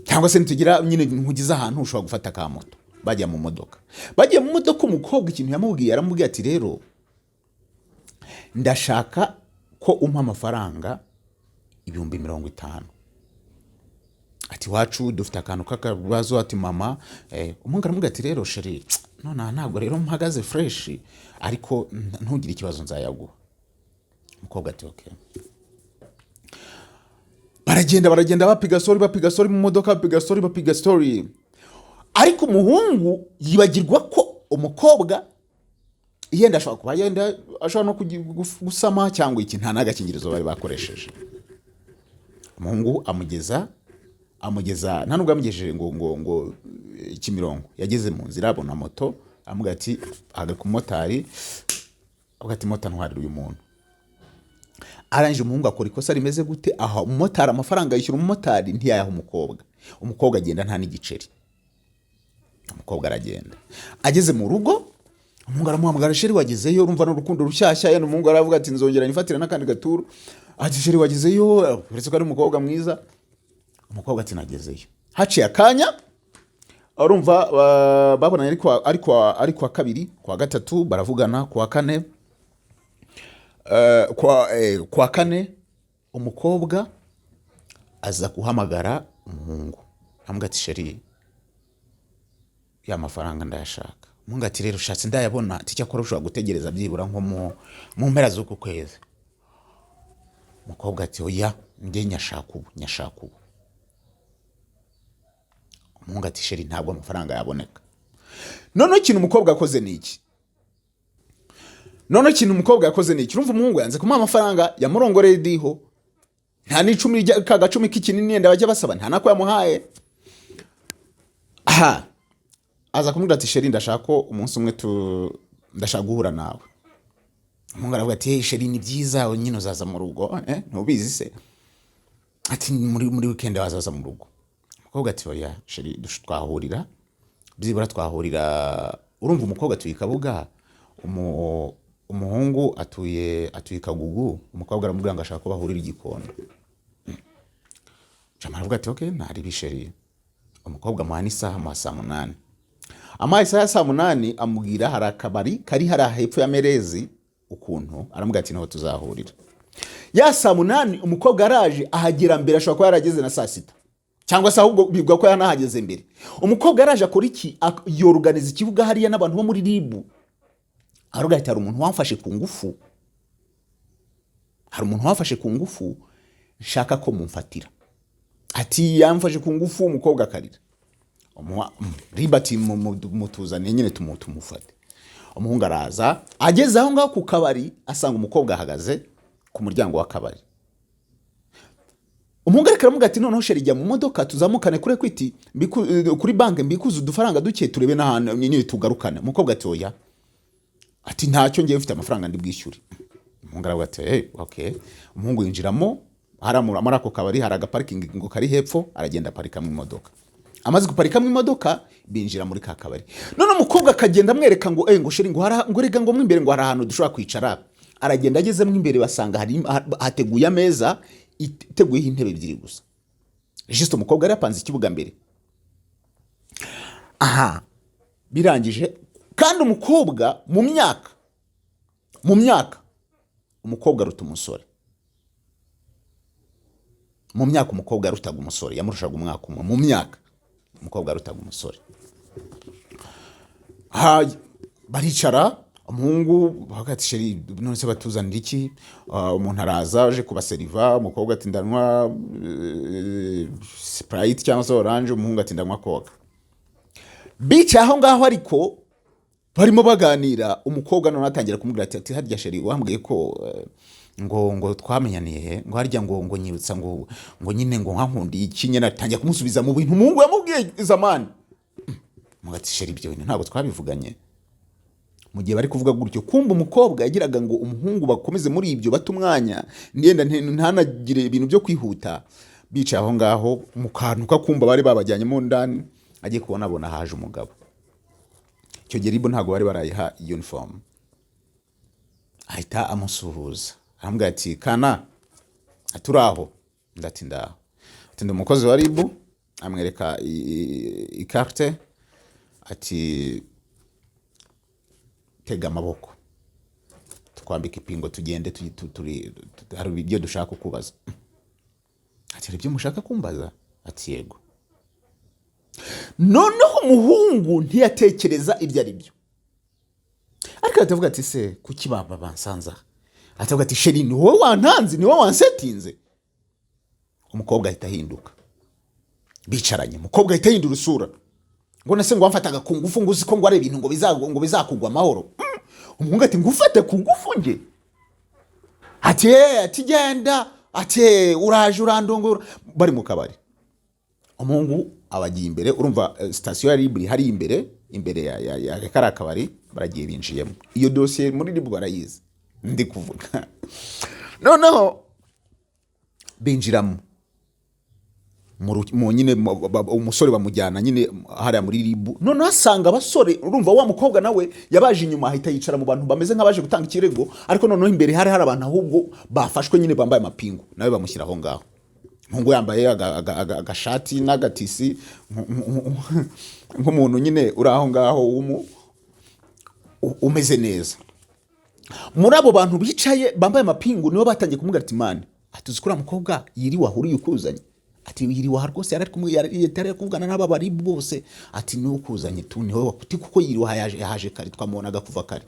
Cyangwa se nitugira nyine nkugize ahantu ushobora gufata ka moto. Bajya mu modoka, bagiye mu modoka, umukobwa ikintu yamubwiye, aramubwiye ati: "Rero ndashaka ko umpa amafaranga 50,000." Ati: "Iwacu dufite akantu k'akabazo." Ati: "Mama." Umuhungu aramubwira ati: "Rero chéri, nonaha ntabwo rero mpagaze fresh, ariko ntugire ikibazo, nzayaguha." Umukobwa ati: "Okay." Baragenda, baragenda, bapiga story, bapiga story mu modoka, bapiga story, bapiga story, ariko umuhungu yibagirwa ko umukobwa yenda ashobora kuba yenda ashobora no gusama cyangwa iki. Nta n'agakingirizo bari bakoresheje. Umuhungu amugeza, nta nubwo yamugejeje ngo Kimironko. Yageze mu nzira abona moto, aramubwira ati: "Hagarika." Umumotari avuga ati: "Moto, ntwarira uyu muntu." Arangije umuhungu akora ikosa rimeze gute? Aha umumotari amafaranga, yishyura umumotari, ntiyayaha umukobwa. Umukobwa agenda nta n'igiceri. Umukobwa aragenda, ageze mu rugo umuhungu aramuhamagara: "Chéri, wagezeyo?" Urumva n'urukundo rushyashya. Yenda umuhungu aravuga ati: "Nzongera nifatire n'akandi gaturu." Ati: "Chéri, wagezeyo?" Uretse ko ari umukobwa mwiza. Umukobwa ati: "Nagezeyo." Haciye akanya, urumva babonanye ari kwa kabiri, kwa gatatu baravugana, kwa kane, kwa kane umukobwa aza guhamagara umuhungu, aramubwira ati: "Chéri, ya mafaranga ndayashaka." Umuhungu ati: "Rero ushatse ndayabona." Ati: "Icyakora ushobora gutegereza byibura nko mu mpera z'uku kwezi." Umukobwa ati: "Oya, njye nyashaka ubu, nyashaka ubu." Umuhungu ati: "Chéri, ntabwo amafaranga yaboneka." Noneho ikintu umukobwa yakoze ni iki? Noneho ikintu umukobwa yakoze ni iki? Urumva umuhungu yanze kumuha amafaranga, yamurongoreye diho, nta n'icumi ka gacumi k'ikinini yenda bajya basaba, nta nako yamuhaye. Aha aza kumubwira ati: "Chéri, ndashaka ko umunsi umwe tu ndashaka guhura nawe." Umuhungu aravuga ati: "Hey, chéri, ni byiza nyine uzaza mu rugo, ntubizi se?" Ati: Muri weekend wazaza mu rugo." Umukobwa ati: "Oya chéri, twahurira byibura, twahurira." Urumva umukobwa atuye i Kabuga, umuhungu atuye i Kagugu. Umukobwa aramubwira ngo ashaka ko bahurira i Gikondo. Jamara aravuga ati: "Okay, ntari chéri." Umukobwa amuha n'isaha, amuha saa 8. Amuha isaha ya saa 8, amubwira hari akabari kari hariya hepfo ya Merezi ukuntu, aramubwira ati: "Niho tuzahurira." Ya saa 8 umukobwa araje, ahagera mbere, ashobora kuba yarageze na saa 6, cyangwa se ahubwo bibwa ko yanahageze mbere. Umukobwa yaraje, akora iki? Yoruganiza ikibuga hariya n'abantu bo muri RIB. Aravuga ati: "Hari umuntu wamfashe ku ngufu, hari umuntu wamfashe ku ngufu, nshaka ko mumfatira." Ati: "Yamfashe ku ngufu." Umukobwa akarira. RIB ati: "Mutuzaniye nyine tumufate." Umuhungu araza, ageze aho ngaho ku kabari asanga umukobwa ahagaze ku muryango w'akabari. Umuhungu ariko aramubwira ati: "Noneho chéri, jya mu modoka tuzamukane kuri Equity, kuri banki, mbikuze udufaranga duke, turebe n'ahantu nyine tugarukane." Umukobwa ati: "Oya." Ati: "Ntacyo, ngiye mfite amafaranga ndi bwishyure." Umuhungu aravuga ati: "Hey, okay." Umuhungu yinjiramo hariya muri ako kabari, hari agaparikingi ngo kari hepfo, aragenda aparikamo imodoka. Amaze guparikamo imodoka, binjira muri ka kabari. None umukobwa akagenda amwereka ngo ngo chéri, ngo hari, ngo rega, ngo mo imbere ngo hari ahantu dushobora kwicara. Aragenda, agezemo imbere basanga hari hateguye ameza iteguyeho intebe ebyiri gusa. Juste umukobwa yari yapanze ikibuga mbere. Aha birangije kandi umukobwa mu myaka umukobwa aruta umusore mu myaka. Umukobwa yarutaga umusore, yamurushaga umwaka umwe mu myaka. Umukobwa yarutaga umusore. Ha, baricara. Umuhungu bavuga ati: "Chéri, none se batuzanira iki?" Ah, umuntu araza aje kubaseriva. Umukobwa ati: "Ndanywa Sprite cyangwa se orange." Umuhungu ati: "Ndanywa Coca." Bicaye aho ngaho ariko barimo baganira. Umukobwa none atangira kumubwira ati: "Harya chéri, wambwiye ko ngo twamenyaniye he? Ngo harya ngo nyibutsa, ngo nyine ngo nkankundiye iki?" Nyine atangira kumusubiza mu bintu umuhungu yamubwiye zamani. Umuhungu ati: "Chéri, ibyo bintu ntabwo twabivuganye." Mu gihe bari kuvuga gutyo, kumva umukobwa yagiraga ngo umuhungu bakomeze muri ibyo, bata umwanya, yenda ntanagire ibintu byo kwihuta. Bicaye aho ngaho mu kantu kakumba bari babajyanyemo ndani, agiye kubona abona haje umugabo. Icyo gihe RIB ntabwo bari barayiha uniform. Ahita amusuhuza, aramubwira ati: "Kana, ati uraho?" Ndati: "Ndaho." Ati: "Ndi umukozi wa RIB." Amwereka ikarite, ati: "Tega amaboko, twambika ipingo, tugende, hari ibyo dushaka kukubaza." Ati: "Hari ibyo mushaka kumbaza?" Ati: "Yego." Noneho umuhungu ntiyatekereza ibyo ari byo, ariko ahita ati: "Se kuki baba bansanze aha?" Atavuga ati: "Chéri, ni wowe wantanze, ni wowe wansetinze." Umukobwa ahita ahinduka. Bicaranye, umukobwa ahita ahindura isura, ngo: "Nase ngo wamfataga ku ngufu, ngo uzi ko ngo ari ibintu ngo bizakugwa amahoro?" Umuhungu ati: "Ngufate ku ngufu nge?" Ati: "Eh." Ati: "Genda." Ati: "Eh, uraje urandongora." Bari mu kabari, umuhungu abagiye imbere. Urumva sitasiyo ya RIB hari imbere ya kariya kabari. Baragiye, binjiyemo. Iyo dosiye muri RIB barayizi ndi kuvuga. Noneho binjiramo mu nyine umusore bamujyana nyine hariya muri RIB. Noneho asanga abasore, urumva wa mukobwa nawe yabaje inyuma, ahita yicara mu bantu bameze nk'abaje gutanga ikirego, ariko noneho imbere hari abantu ahubwo bafashwe nyine bambaye amapingu, nawe bamushyira aho ngaho. Umuhungu yambaye agashati n'agatisi nk'umuntu nyine uri aho ngaho umeze neza. Muri abo bantu bicaye bambaye amapingu nibo batangiye kumubwira ati: "Man, ati uzi ko uriya mukobwa yiriwe ahuriye ukuzanye?" Ati: "Yiriwe aha rwose, yari ari kumwe, yari ari kuvugana n'aba bari bose." Ati: "Niwe ukuzanye tu, niwe wakuti, kuko yiriwe aha, yahaje kare, twamubonaga kuva kare."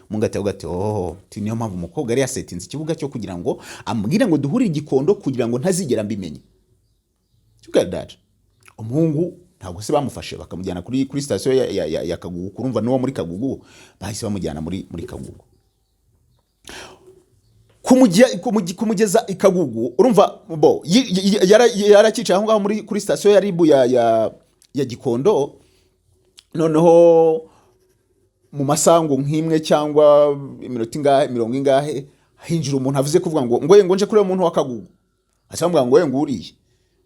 Mungu ati: "Oh," ati: "niyo mpamvu umukobwa yari yasetinze ikibuga cyo kugira ngo ambwire ngo duhurire i Gikondo, kugira ngo ntazigera mbimenya." You get that? Umuhungu ntabwo se bamufashe bakamujyana kuri sitasiyo ya Kagugu? Kurumva n'uwo muri Kagugu, bahise bamujyana muri Kagugu. Kumugeza i Kagugu, urumva bo yarakicaye aho ngaho kuri sitasiyo ya RIB ya Gikondo. Noneho mu masaha ngo nk'imwe cyangwa iminota ingahe, mirongo ingahe, hinjira umuntu avuze kuvuga ngo nje kuri uwo muntu wa Kagugu. Asa bamubwira ngo: "We, ngo uriye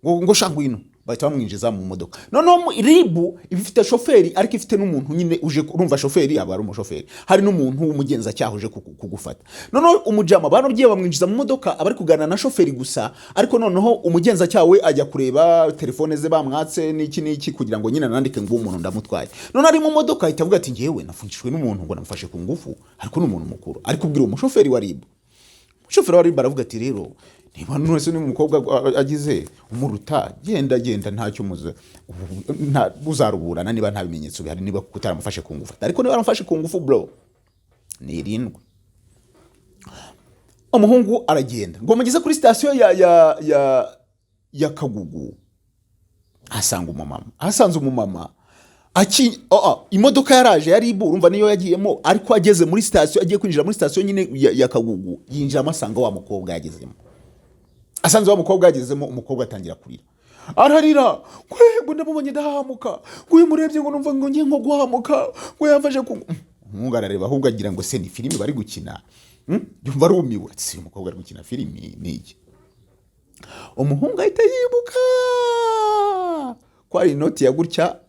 ngo sha, ngwino." Bahita bamwinjiza mu modoka. Noneho RIB iba ifite shoferi, ariko ifite n'umuntu nyine uje. Urumva shoferi aba ari umushoferi, hari n'umuntu w'umugenzacyaha uje kugufata. Noneho umujama banabwiye bamwinjiza mu modoka, aba ari kuganira na shoferi gusa, ariko noneho umugenzacyaha we ajya kureba telefone ze bamwatse n'iki n'iki, kugira ngo nyine anandike ngo uwo muntu ndamutwaye. Noneho ari mu modoka ahita avuga ati: "Ngewe nafungishijwe n'umuntu ngo namufashe ku ngufu, ariko ni umuntu mukuru." Ari kubwira uwo mushoferi wa RIB. Umushoferi wa RIB aravuga ati: "Rero niba none se niba umukobwa agize umuruta, genda, genda, ntacyo muze uzaruburana niba nta bimenyetso bihari, niba utaramufashe ku ngufu. Ariko niba waramufashe ku ngufu, bro, ni irindwi." Umuhungu aragenda, ngo mugeze kuri sitasiyo ya Kagugu, ahasanga umumama. Ahasanze umumama aki oh, oh, imodoka yaraje ya RIB, urumva niyo yagiyemo, ariko ageze muri sitasiyo, agiye kwinjira muri sitasiyo nyine ya Kagugu, yinjiramo asanga wa mukobwa yagezemo. Asanze wa mukobwa yagezemo, umukobwa atangira kurira, ararira ngo ndamubonye ndahahamuka, ngo uyu murebye ngo numva ngo ngiye nko guhahamuka, ngo yamfashe ku. Umuhungu arareba, ahubwo agira ngo se ni filimi bari gukina? Yumva arumiwe, ati: "Si uyu mukobwa ari gukina filimi ni iki?" Umuhungu ahita yibuka ko hari inoti ya gutya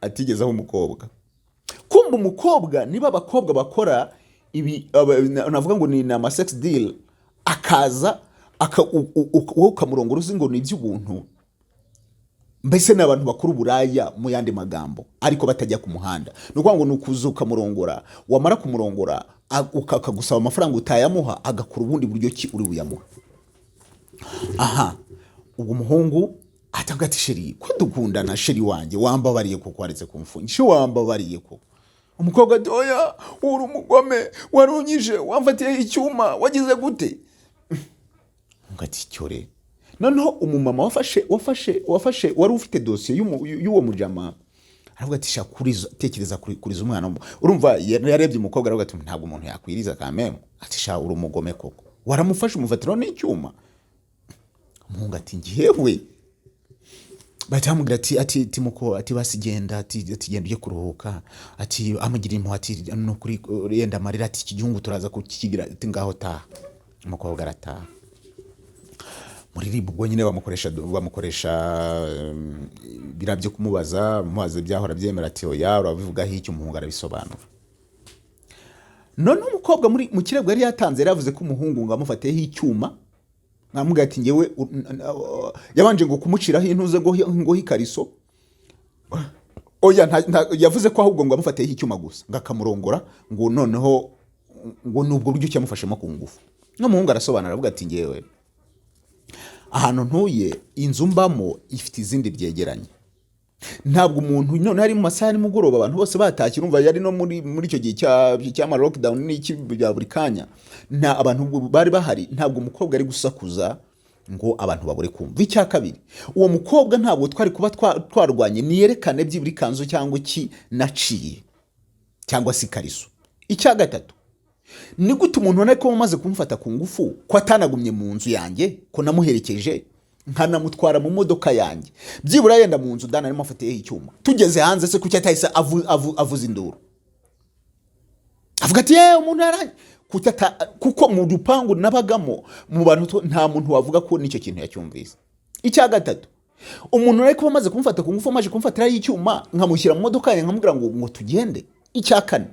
atigezeho umukobwa. Kumva umukobwa, niba abakobwa bakora ibi, navuga ngo ni ama sex deal, akaza wowe ukamurongora uzi ngo ni iby'ubuntu. Mbese ni abantu bakora uburaya mu yandi magambo, ariko batajya ku muhanda. Ni ukuvuga ngo ni ukuza ukamurongora, wamara kumurongora akagusaba amafaranga, utayamuha agakora ubundi buryo ki uri buyamuha. Aha ubwo umuhungu atavuga ati: "Chéri, ko dukundana, chéri wanjye, wambabariye kuko waretse kumfungisha, wambabariye ko?" Umukobwa ati: "Oya, uri umugome, warunyije, wamfatiye icyuma, wagize gute?" Umuhungu ati: "Cyore." Noneho umumama wafashe wari ufite dosiye y'uwo mujama aravuga ati: "Shaka kuriza, tekereza kuriza umwana." Urumva yarebye umukobwa, aravuga ati: "Ntabwo umuntu yakwiriza kameme." Ati: "Sha, uri umugome koko, waramufashe umufatiraho n'icyuma." Umuhungu ati: "Ngewe?" Bahita bamubwira ati "Timuko," ati: "basi genda," ati: "genda ujye kuruhuka." Ati amugira impuhwe, ati: "Nukuri yenda amarira," ati: "iki gihugu turaza kukigira," ati: "ngaho taha." Umukobwa arataha. Muri RIB ubwo nyine bamukoresha biriya byo kumubaza, bamubaza ibyahora byemera, ati: "Oya, urabivugaho iki?" Umuhungu arabisobanura. Noneho umukobwa muri mu kirego yari yatanze yari yavuze ko umuhungu ngo amufatiyeho icyuma. Nkamubwira ati ngewe yabanje ngo kumuciraho intuze ngo ikariso. Oya, yavuze ko ahubwo ngo amufatiyeho icyuma gusa, ngo akamurongora, ngo noneho ngo ni ubwo buryo cyamufashemo ku ngufu. N'umuhungu arasobanura, aravuga ati ngewe ahantu ntuye, inzu mbamo ifite izindi byegeranye, ntabwo umuntu, none hari mu masaha ya nimugoroba, abantu bose batashye. Urumva yari no muri icyo gihe cy'ama lockdown n'iki bya buri kanya, nta abantu bari bahari, ntabwo umukobwa ari gusakuza ngo abantu babure kumva. Icya kabiri, uwo mukobwa ntabwo twari kuba twarwanye niyerekane byibura ikanzu cyangwa iki naciye cyangwa se ikariso. Icya gatatu, ni gute umuntu ubona ko umaze kumufata ku ngufu, ko atanagumye mu nzu yanjye, ko namuherekeje nkanamutwara mu modoka yanjye, byibura yenda mu nzu dana arimo afatiyeho icyuma, tugeze hanze se kuki atahise avuza induru, avuga ati yewe umuntu yaranjye? Kuko mu rupangu nabagamo, mu bantu nta muntu wavuga ko n'icyo kintu yacyumvise. Icya gatatu, umuntu ari kuba amaze kumufata ku ngufu, amaze kumufatiraho icyuma, nkamushyira mu modoka yanjye, nkamubwira ngo tugende. Icya kane,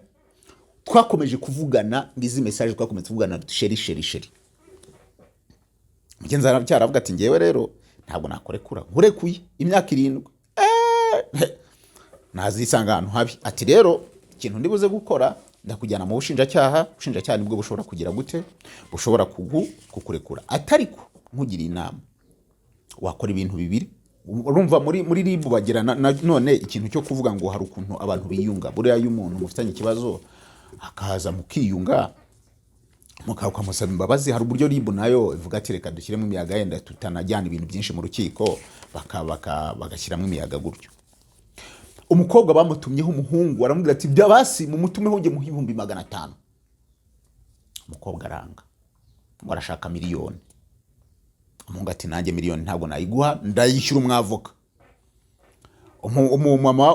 twakomeje kuvugana, ngizi message, twakomeje kuvugana chéri, chéri, chéri. Mugenzi aravuga ati ngewe rero ntabwo nakurekura, nkurekuye imyaka 7 nazisanga ahantu habi. Ati rero ikintu ndibuze gukora, ndakujyana mu bushinjacyaha, ubushinjacyaha nibwo bushobora kugira gute, bushobora kukurekura. Atariko nkugiriye inama, wakora ibintu bibiri. Urumva muri RIB bagira none ikintu cyo kuvuga ngo hari ukuntu abantu biyunga. Buriya iyo umuntu mufitanye ikibazo akaza mukiyunga, ukamusaba imbabazi, hari uburyo RIB nayo ivuga ati reka dushyiremo imiyaga, yenda tutanajyana ibintu byinshi mu rukiko, bagashyiramo imiyaga gutyo. Umukobwa bamutumyeho umuhungu, aramubwira ati bya basi mumutumeho njye muhe 500,000. Umukobwa aranga, ngo arashaka miliyoni. Umuhungu ati nanjye miliyoni ntabwo nayiguha, ndayishyura umwavoka. Umumama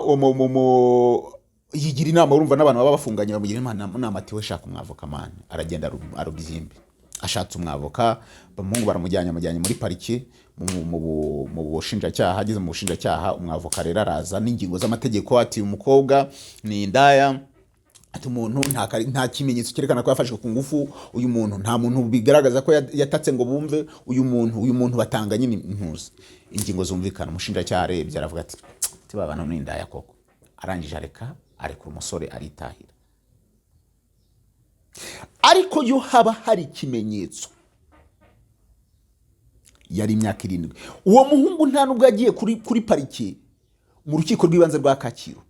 yigira inama, urumva n'abantu baba bafunganye bamugira inama, ati we shaka umwavoka man. Aragenda arubyimbe, ashatse umwavoka, umuhungu baramujyanye, amujyanye muri pariki mu bushinjacyaha. Ageze mu bushinjacyaha, umwavoka rero araza n'ingingo z'amategeko, ati umukobwa ni indaya, ati umuntu nta kimenyetso cyerekana ko yafashwe ku ngufu, uyu muntu nta muntu bigaragaza ko yatatse ngo bumve uyu muntu. Batanga nyine intuzi, ingingo zumvikana. Umushinjacyaha arebye aravuga ati tiba abantu ni indaya koko. Arangije areka, arekura umusore, aritahira. Ariko yo haba hari ikimenyetso, yari imyaka 7. Uwo muhungu nta nubwo yagiye kuri pariki mu rukiko rw'ibanze rwa Kacyiru,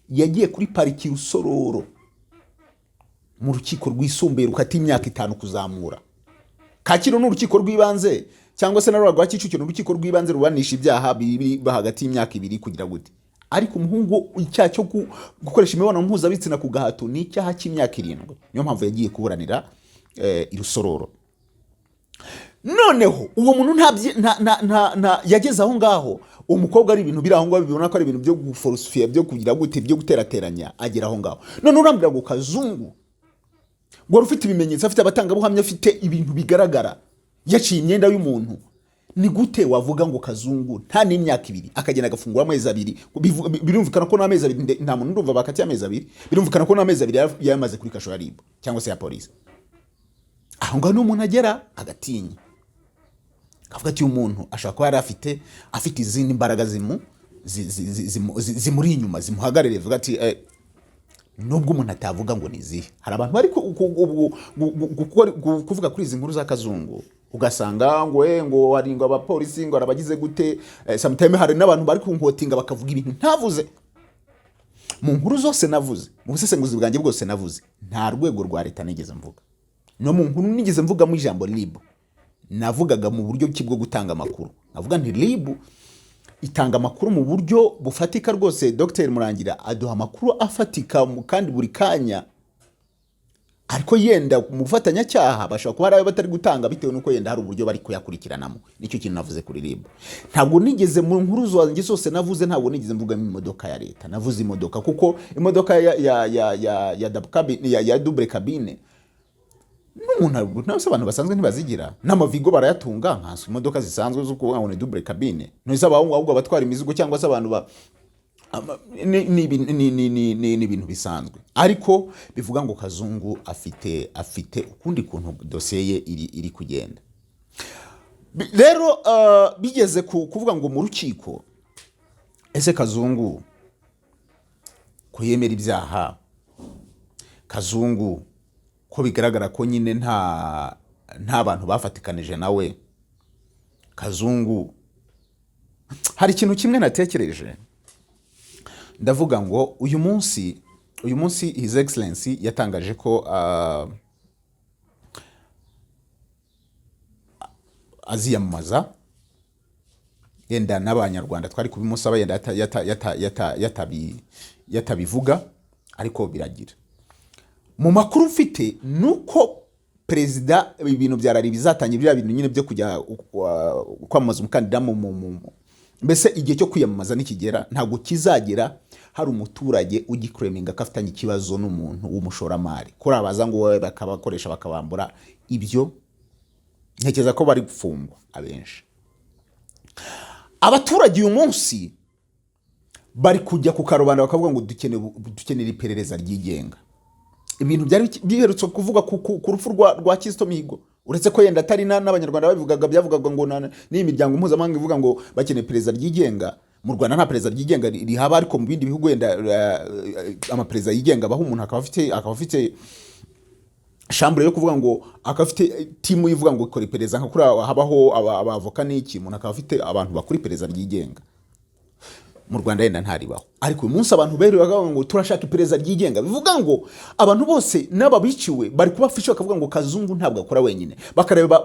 yagiye kuri pariki Rusororo mu rukiko rwisumbuye rukata imyaka 5 kuzamura. Kacyiru ni urukiko rw'ibanze, cyangwa se na rwa Kicukiro ni urukiko rw'ibanze ruburanisha ibyaha biri hagati y'imyaka 2 kugira gute. Ariko umuhungu icyaha cyo gukoresha imibonano mpuzabitsina ku gahato ni icyaha cy'imyaka 7, niyo mpamvu yagiye kuburanira i Rusororo. Noneho uwo muntu nta yageze aho ngaho, uwo mukobwa ari ibintu biri aho ngaho, bibona ko ari ibintu byo guforusifiya, byo kugira gute, byo guterateranya, agera aho ngaho. None urambwira ngo Kazungu wari ufite ibimenyetso, afite abatangabuhamya, afite ibintu bigaragara, yaciye imyenda y'umuntu, ni gute wavuga ngo Kazungu nta n'imyaka 2, akagenda agafungura amezi 2? Birumvikana ko n'amezi 2 nta muntu ndumva bakatiye amezi 2. Birumvikana ko n'amezi 2 yamaze kuri kasho ya RIB cyangwa se ya polisi. Aho ngaho niho umuntu agera agatinya, akavuga ati uyu muntu ashobora kuba yari afite izindi mbaraga zimuri inyuma, zimuhagarariye. Avuga ati nubwo umuntu atavuga ngo ni izihe, hari abantu bari kuvuga kuri izi nkuru za Kazungu, ugasanga ngo ngo hari ngo abapolisi ngo arabagize gute. Sometime hari n'abantu bari kunkotinga bakavuga ibintu ntavuze. Mu nkuru zose navuze, mu busesenguzi bwanjye bwose navuze, nta rwego rwa leta nigeze mvuga. No mu nkuru nigeze mvugamo ijambo RIB, navugaga mu buryo ki bwo gutanga amakuru, navuga nti RIB itanga amakuru mu buryo bufatika rwose. Dr Murangira aduha amakuru afatika kandi buri kanya, ariko yenda mu bufatanyacyaha bashobora kuba hari ayo batari gutanga bitewe n'uko yenda hari uburyo bari kuyakurikiranamo. Nicyo kintu navuze kuri RIB. Ntabwo nigeze mu nkuru zanjye zose navuze, ntabwo nigeze mvugamo imodoka ya leta. Navuze imodoka kuko imodoka ya double cabine, ya double cabine n'umuntu nase abantu basanzwe ntibazigira, n'amavigo barayatunga, nkanswe imodoka zisanzwe zo kuvuga ngo ni double cabine. Ntise abahungu, ahubwo abatwara imizigo cyangwa se abantu ba ni ibintu bisanzwe. Ariko bivuga ngo Kazungu afite ukundi kuntu dosiye ye iri kugenda. Rero bigeze ku kuvuga ngo mu rukiko, ese Kazungu ko yemera ibyaha, Kazungu ko bigaragara ko nyine nta bantu bafatikanije nawe, Kazungu, hari ikintu kimwe natekereje, ndavuga ngo uyu munsi His Excellency yatangaje ko aziyamamaza. Yenda n'Abanyarwanda twari kubimusaba, yenda yatabivuga, ariko biragira. Mu makuru mfite ni uko perezida, ibintu bya rally bizatangira, biriya bintu nyine byo kujya kwamamaza umukandida, mbese igihe cyo kwiyamamaza nikigera, ntabwo kizagera hari umuturage ugikureminga ko afitanye ikibazo n'umuntu w'umushoramari, kuri abaza ngo wowe bakabakoresha bakabambura. Ibyo ntekereza ko bari gufungwa abenshi. Abaturage uyu munsi bari kujya ku karubanda bakavuga ngo dukenera iperereza ryigenga. Ibintu byari biherutse kuvuga ku rupfu rwa Kizito Mihigo, uretse ko yenda atari n'Abanyarwanda babivugaga, byavugaga ngo n'iyi miryango mpuzamahanga ivuga ngo bakeneye iperereza ryigenga. Mu Rwanda nta perezida ryigenga rihaba, ariko mu bindi bihugu wenda amaperereza yigenga abaho, umuntu akaba afite chambre yo kuvuga ngo akaba afite team ivuga ngo ikora iperereza, nka kuriya habaho abavoka n'iki, umuntu akaba afite abantu bakora iperereza ryigenga. Mu Rwanda yenda ntaribaho, ariko uyu munsi abantu beruye bakavuga ngo turashaka iperereza ryigenga. Bivuga ngo abantu bose n'aba biciwe bari kubafisha, bakavuga ngo Kazungu ntabwo akora wenyine,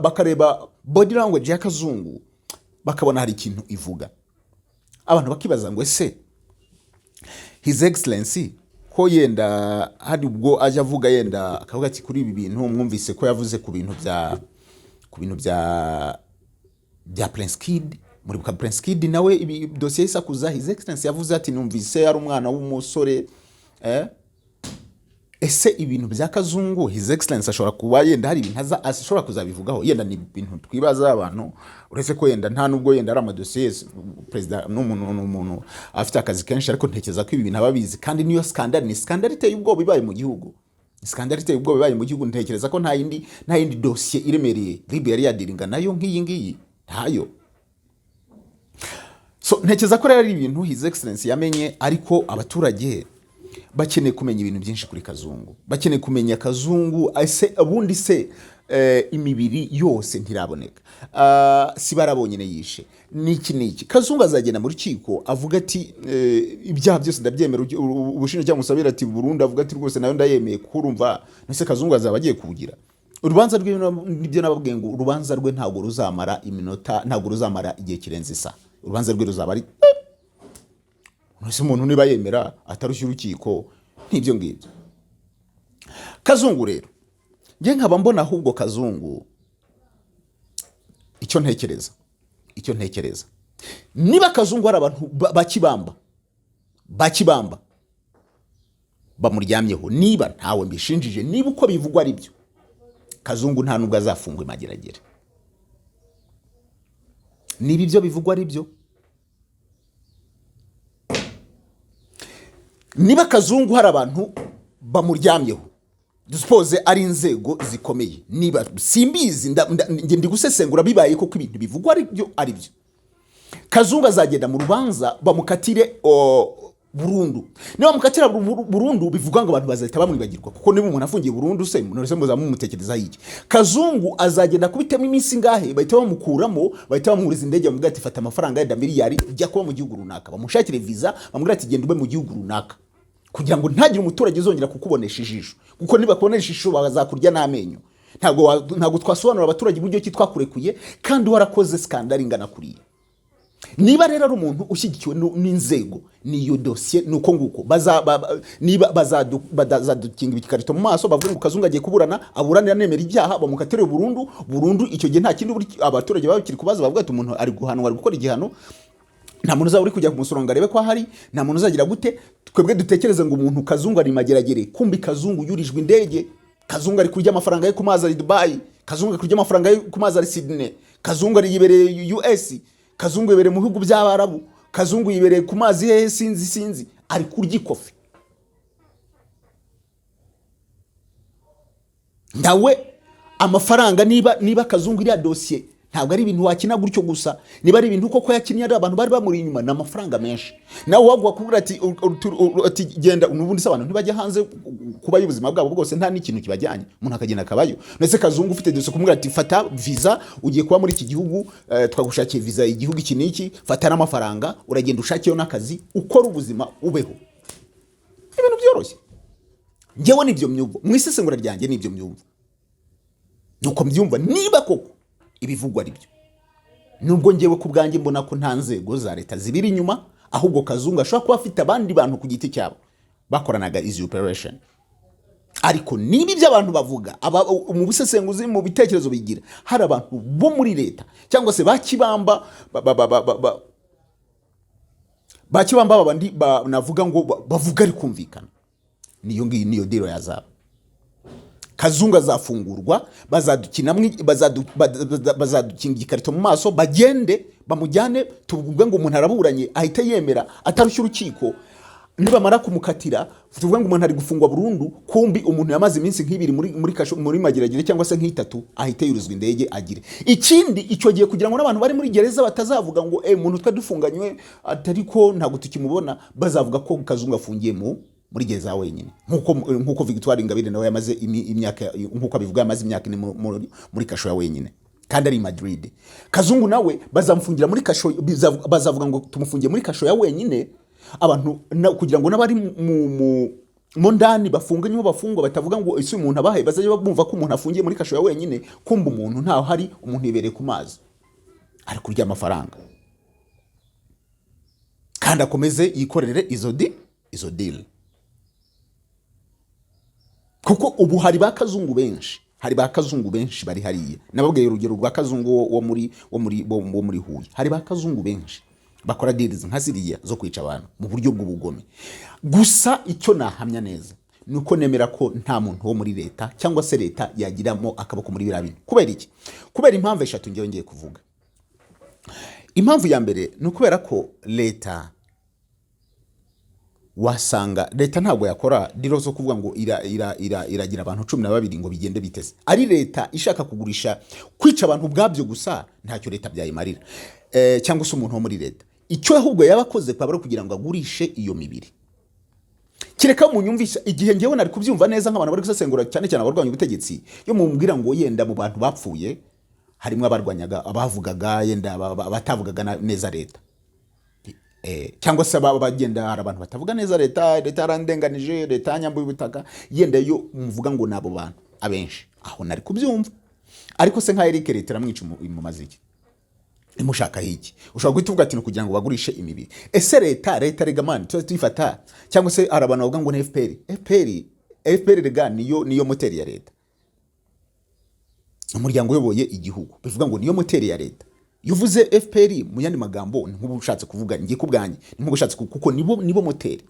bakareba body language ya Kazungu, bakabona hari ikintu ivuga. Abantu bakibaza ngo ese His Excellency ko yenda hari ubwo ajya avuga, yenda akavuga ati kuri ibi bintu, mwumvise ko yavuze ku bintu bya Prince Kid. Muribuka Prince Kid nawe, ibi dosiye isakuza, His Excellency yavuze ati numvise ari umwana w'umusore. Ese ibintu bya Kazungu, His Excellence ashobora kuba yenda hari ibintu ashobora kuzabivugaho? Yenda ni ibintu twibaza abantu, uretse ko yenda nta nubwo yenda ari amadosiye, perezida ni umuntu afite akazi kenshi, ariko ntekereza ko ibi bintu aba abizi. Kandi niyo scandal, ni scandal iteye ubwoba ibaye mu gihugu, scandal iteye ubwoba ibaye mu gihugu. Ntekereza ko nta yindi dosiye iremereye RIB yari yadealinga nayo nk'iyi ngiyi, ntayo. So ntekereza ko rero ari ibintu His Excellence yamenye, ariko abaturage bakeneye kumenya ibintu byinshi kuri Kazungu, bakeneye kumenya Kazungu. Ese ubundi se imibiri yose ntiraboneka? Si barabonyene yishe niki niki? Kazungu azagenda mu rukiko avuga ati ibyaha byose ndabyemera, ubushinjacyaha musabira ati burundu, avuga ati rwose nayo ndayemeye, kuko urumva nese Kazungu azaba agiye kuwugira urubanza rwe. Nibyo nababwiye ngo urubanza rwe ntabwo ruzamara iminota, ntabwo ruzamara igihe kirenze isaha. Urubanza rwe ruzaba ari ese umuntu niba yemera atarushya urukiko nk'ibyo ngibyo. Kazungu rero, njye nkaba mbona ahubwo Kazungu, icyo ntekereza, niba Kazungu hari abantu bakibamba bamuryamyeho, niba ntawe mbishinjije, niba uko bivugwa ari byo, Kazungu nta nubwo azafungwa imageragere, niba ibyo bivugwa ari byo. Niba Kazungu hari abantu bamuryamyeho, dusuppose ari inzego zikomeye, niba simbizi, njye ndi gusesengura, bibaye koko ibintu bivugwa ari byo, Kazungu azagenda mu rubanza bamukatire burundu. Niba bamukatira burundu, bivuga ngo abantu bazahita bamwibagirwa, kuko niba umuntu afungiye burundu se, none se muzaba mumutekerezaho iki? Kazungu azagenda kubitemo iminsi ingahe, bahita bamukuramo, bahita bamuhuriza indege, bamubwira ati fata amafaranga yenda miliyari, jya kuba mu gihugu runaka, bamushakire visa, bamubwira ati genda ube mu gihugu runaka, kugira ngo ntagire umuturage uzongera kukubonesha ijisho, kuko nibakubonesha ijisho bazakurya n'amenyo. Ntabwo twasobanurira abaturage uburyo ki twakurekuye kandi warakoze scandal ingana kuriya. Niba rero ari umuntu ushyigikiwe n'inzego, niyo dosiye ni uko nguko niba bazadukinga igikarito mu maso, bavuga ngo Kazungu agiye kuburana, aburanira nemera ibyaha, bamukatire burundu burundu. Icyo gihe nta kindi abaturage baba bakiri kubaza, bavuga ati umuntu ari guhanwa, ari gukora igihano, nta muntu uzaba uri kujya kumusura ngo arebe ko ahari, nta muntu uzagira gute. Twebwe dutekereze ngo umuntu Kazungu ari mageragere, kumbi Kazungu yurijwe indege, Kazungu ari kurya amafaranga ye ku mazi ari Dubai, Kazungu ari kurya amafaranga ye ku mazi ari Sydney, Kazungu ari yibereye US, Kazungu yibereye mu bihugu by'Abarabu, Kazungu yibereye ku mazi hehe, sinzi sinzi, ari kurya ikofi. Nawe amafaranga, niba Kazungu iriya dosiye Ntabwo ari ibintu wakina gutyo gusa. Niba ari ibintu koko yakinnye, ari abantu bari bamuri inyuma, ni amafaranga menshi. Nawe waguha kubwira ati ati genda. N'ubundi se abantu ntibajya hanze kubayo ubuzima bwabo bwose nta n'ikintu kibajyanye, umuntu akagenda akabayo? Ndetse Kazungu ufite dosiye, kumubwira ati fata visa, ugiye kuba muri iki gihugu, twagushakiye visa igihugu iki n'iki, fata n'amafaranga, uragenda ushakeyo n'akazi, ukora ubuzima, ubeho, ibintu byoroshye. Njyewe nibyo myumva mu isesengura ryanjye, nibyo myumva, nuko mbyumva. Niba koko ibivugwa ari byo, nubwo ngewe ku bwanjye mbona ko nta nzego za leta zibiri inyuma, ahubwo Kazungu ashobora kuba afite abandi bantu ku giti cyabo bakoranaga izi operation. Ariko niba ibyo abantu bavuga mu busesenguzi, mu bitekerezo bigira, hari abantu bo muri leta cyangwa se ba kibamba ba kibamba babandi navuga ngo bavuga ari kumvikana, niyo ngiyo niyo deal yazaba. Kazungu azafungurwa, bazadukinga igikarito mu maso, bagende bamujyane, tuvuge ngo umuntu araburanye, ahita yemera atarushya urukiko. Nibamara kumukatira, tuvuge ngo umuntu ari gufungwa burundu, kumbi umuntu yamaze iminsi nk'ibiri muri kasho, muri Mageragere, cyangwa se nk'itatu, ahita yurizwa indege agire ikindi. Icyo gihe, kugira ngo n'abantu bari muri gereza batazavuga ngo umuntu twe dufunganywe atari ko ntabwo tukimubona, bazavuga ko Kazungu afungiye muri gereza wenyine, nkuko Victoire Ingabire nawe yamaze imyaka, nkuko abivuga, yamaze imyaka 4 muri kasho ya wenyine kandi ari i Madrid. Kazungu nawe bazamufungira muri kasho, bazavuga ngo tumufungiye muri kasho ya wenyine. Abantu kugira ngo n'abari mu ndani bafunganyemo bafungwa batavuga ngo ese uyu muntu abahe, bazajya bumva ko umuntu afungiye muri kasho ya wenyine, kumva umuntu ntaho hari, umuntu yibereye ku mazi ari kurya amafaranga, kandi akomeze yikorere izo deal. Kuko ubu hari ba Kazungu benshi, hari ba Kazungu benshi bari hariya. Nababwiye urugero rwa Kazungu wo muri Huye. Hari ba Kazungu benshi bakora deals nka ziriya zo kwica abantu mu buryo bw'ubugome. Gusa icyo nahamya neza ni uko nemera ko nta muntu wo muri leta cyangwa se leta yagiramo akaboko muri biriya bintu. Kubera iki? Kubera impamvu eshatu ngewe ngiye kuvuga. Impamvu ya mbere ni ukubera ko leta, wasanga leta ntabwo yakora deal zo kuvuga ngo iragira abantu 12 ngo bigende biteze. Ari leta ishaka kugurisha, kwica abantu ubwabyo gusa ntacyo leta byayimarira, cyangwa se umuntu wo muri leta. Icyo ahubwo yaba akoze kwaba ari kugira ngo agurishe iyo mibiri. Kereka munyumvisha igihe ngewe nari kubyumva neza nk'abantu bari gusesengura, cyane cyane abarwanya ubutegetsi, yo mumubwira ngo yenda mu bantu bapfuye harimo abarwanyaga, abavugaga, yenda abatavugaga neza leta, cyangwa se ababa bagenda, hari abantu batavuga neza leta, leta yarandenganije, leta yanyambuye ubutaka, yenda yo muvuga ngo ni abo bantu abenshi, aho nari kubyumva. Ariko se nka Eric, leta iramwica imumaze iki? Imushakaho iki? Ushobora guhita uvuga ati ni ukugira ngo bagurishe imibiri. Ese leta rega man tuba tuyifata, cyangwa se hari abantu bavuga ngo ni FPR. FPR, FPR rega niyo moteri ya leta, umuryango uyoboye igihugu, bivuga ngo niyo moteri ya leta. Iyo uvuze FPR, mu yandi magambo, ni nk'ubu ushatse kuvuga, ngiye ku bwanjye, ni nk'ubu ushatse kuko nibo moteri.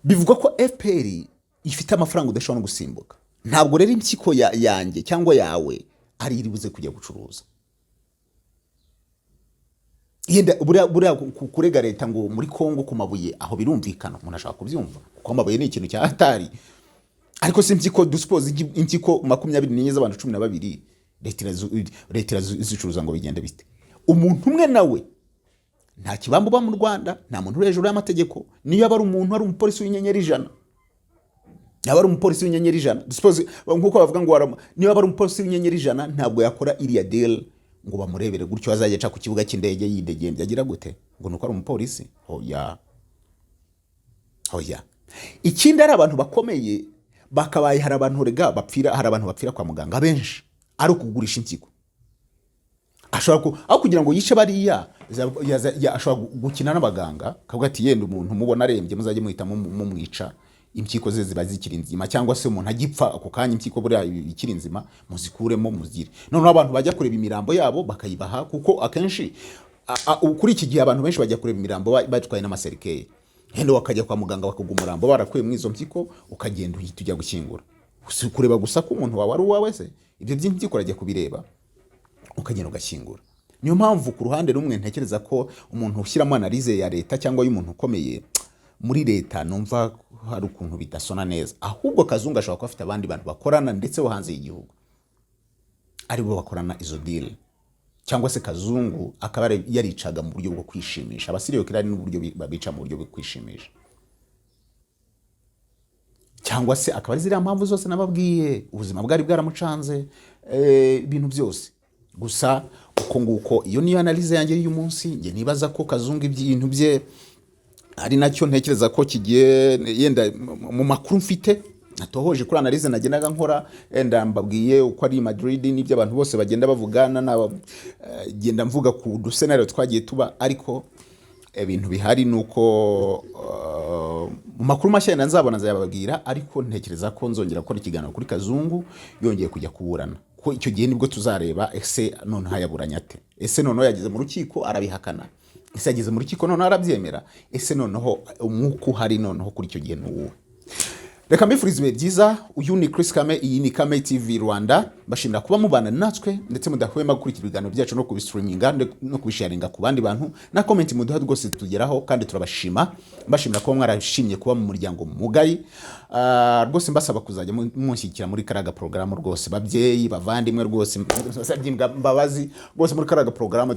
Bivugwa ko FPR ifite amafaranga udashobora no gusimbuka. Ntabwo rero impyiko yanjye cyangwa yawe ari iri buze kujya gucuruza. Yenda buriya kurega leta ngo muri Kongo ku mabuye, aho birumvikana, umuntu ashobora kubyumva kuko amabuye ni ikintu cya hatari. Ariko si impyiko, dusuppose impyiko 24 z'abantu 12, leta irazicuruza ngo bigende bite? Umuntu umwe nawe, nta kibamba uba mu Rwanda, nta muntu uri hejuru y'amategeko. Niyo yaba ari umuntu, ari umupolisi w'inyenyeri 100, yaba ari umupolisi w'inyenyeri 100, dusuppose nk'uko bavuga ngo niba ari umupolisi w'inyenyeri 100, ntabwo yakora iriya deal ngo bamurebere gutyo, azajya aca ku kibuga cy'indege yidegembya, agira gute, ngo nuko ari umupolisi. Oya, oya. Ikindi, ari abantu bakomeye bakabaye, hari abantu rega bapfira, hari abantu bapfira kwa muganga benshi ari ukugurisha impyiko. Ashobora aho kugira ngo yice bariya, ashobora gukina n'abaganga, akavuga ati yenda umuntu mubona arembye muzajye muhita mumwica, impyiko ze ziba zikiri nzima, cyangwa se umuntu agipfa ako kanya impyiko buriya ikiri nzima, muzikuremo muzire. Noneho abantu bajya kureba imirambo yabo bakayibaha, kuko akenshi kuri iki gihe abantu benshi bajya kureba imirambo batwaye n'amacercueil. Hendo wakajya kwa muganga bakaguha umurambo barakuye muri izo mpyiko, ukagenda uhita ujya gushyingura. Si kureba gusa ko umuntu wawe ari uwawe se, ibyo by'impyiko urajya kubireba, ukagenda ugashyingura. Niyo mpamvu ku ruhande rumwe ntekereza ko umuntu ushyiramo analyse ya leta cyangwa y'umuntu ukomeye muri leta, numva hari ukuntu bidasona neza. Ahubwo Kazungu ashobora kuba afite abandi bantu bakorana, ndetse bo hanze y'igihugu. Aribo bakorana izo deal, cyangwa se Kazungu akaba yaricaga mu buryo bwo kwishimisha. Aba serial killer n'uburyo babica mu buryo bwo kwishimisha, cyangwa se akaba ari ziriya mpamvu zose nababwiye, ubuzima bwari bwaramucanze, ibintu byose. Gusa uko nguko, iyo niyo analyse yanjye y'uyu munsi. Njye nibaza ko Kazungu ibintu bye ari nacyo ntekereza ko kigiye yenda mu makuru mfite natohoje kuri analyse nagendaga nkora. Yenda mbabwiye uko ari i Madrid n'ibyo abantu bose bagenda bavugana, genda mvuga ku du scénario twagiye tuba, ariko ibintu bihari ni uko mu makuru mashya yenda nzabona nzayababwira. Ariko ntekereza ko nzongera gukora ikiganiro kuri Kazungu yongeye kujya kuburana, ko icyo gihe nibwo tuzareba: ese noneho yaburanye ate? Ese noneho yageze mu rukiko arabihakana? Ese yageze mu rukiko noneho arabyemera? Ese noneho umwuka uhari noneho kuri icyo gihe ni uwuhe? Reka mbifurize ibihe byiza. Uyu ni Chris Kame, iyi ni Kame TV Rwanda. Mbashimira kuba mubana natwe, ndetse mudahwema gukurikira ibiganiro byacu no kubistreaminga no kubisharinga ku bandi bantu, na comment muduha rwose tugeraho kandi turabashima. Mbashimira kuba mwarashimye kuba mu muryango mugari. Rwose mbasaba kuzajya munshyigikira muri kariya porogaramu rwose, babyeyi, bavandimwe, rwose mbasabye imbabazi rwose muri kariya porogaramu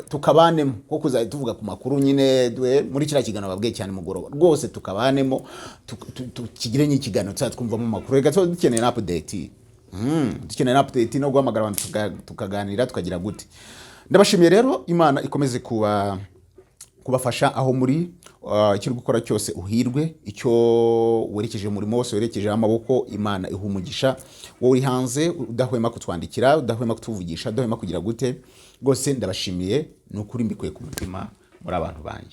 tukabanemo, kuko kuzajya tuvuga ku makuru nyine muri kiriya kiganiro babwiye cyane mugoroba, rwose tukabanemo, tukigire n'ikiganiro tuzajya twumvamo amakuru. Reka tuba dukeneye na update, dukeneye na update no guhamagara abantu tukaganira, tukagira gute. Ndabashimiye rero, Imana ikomeze kubafasha aho muri, icyo uri gukora cyose uhirwe, icyo werekeje, umurimo wose werekejeho amaboko, Imana iha umugisha. Wowe uri hanze udahwema kutwandikira, udahwema kutuvugisha, udahwema kugira gute, rwose ndabashimiye, ni ukuri mbikuye ku mutima, muri abantu banjye.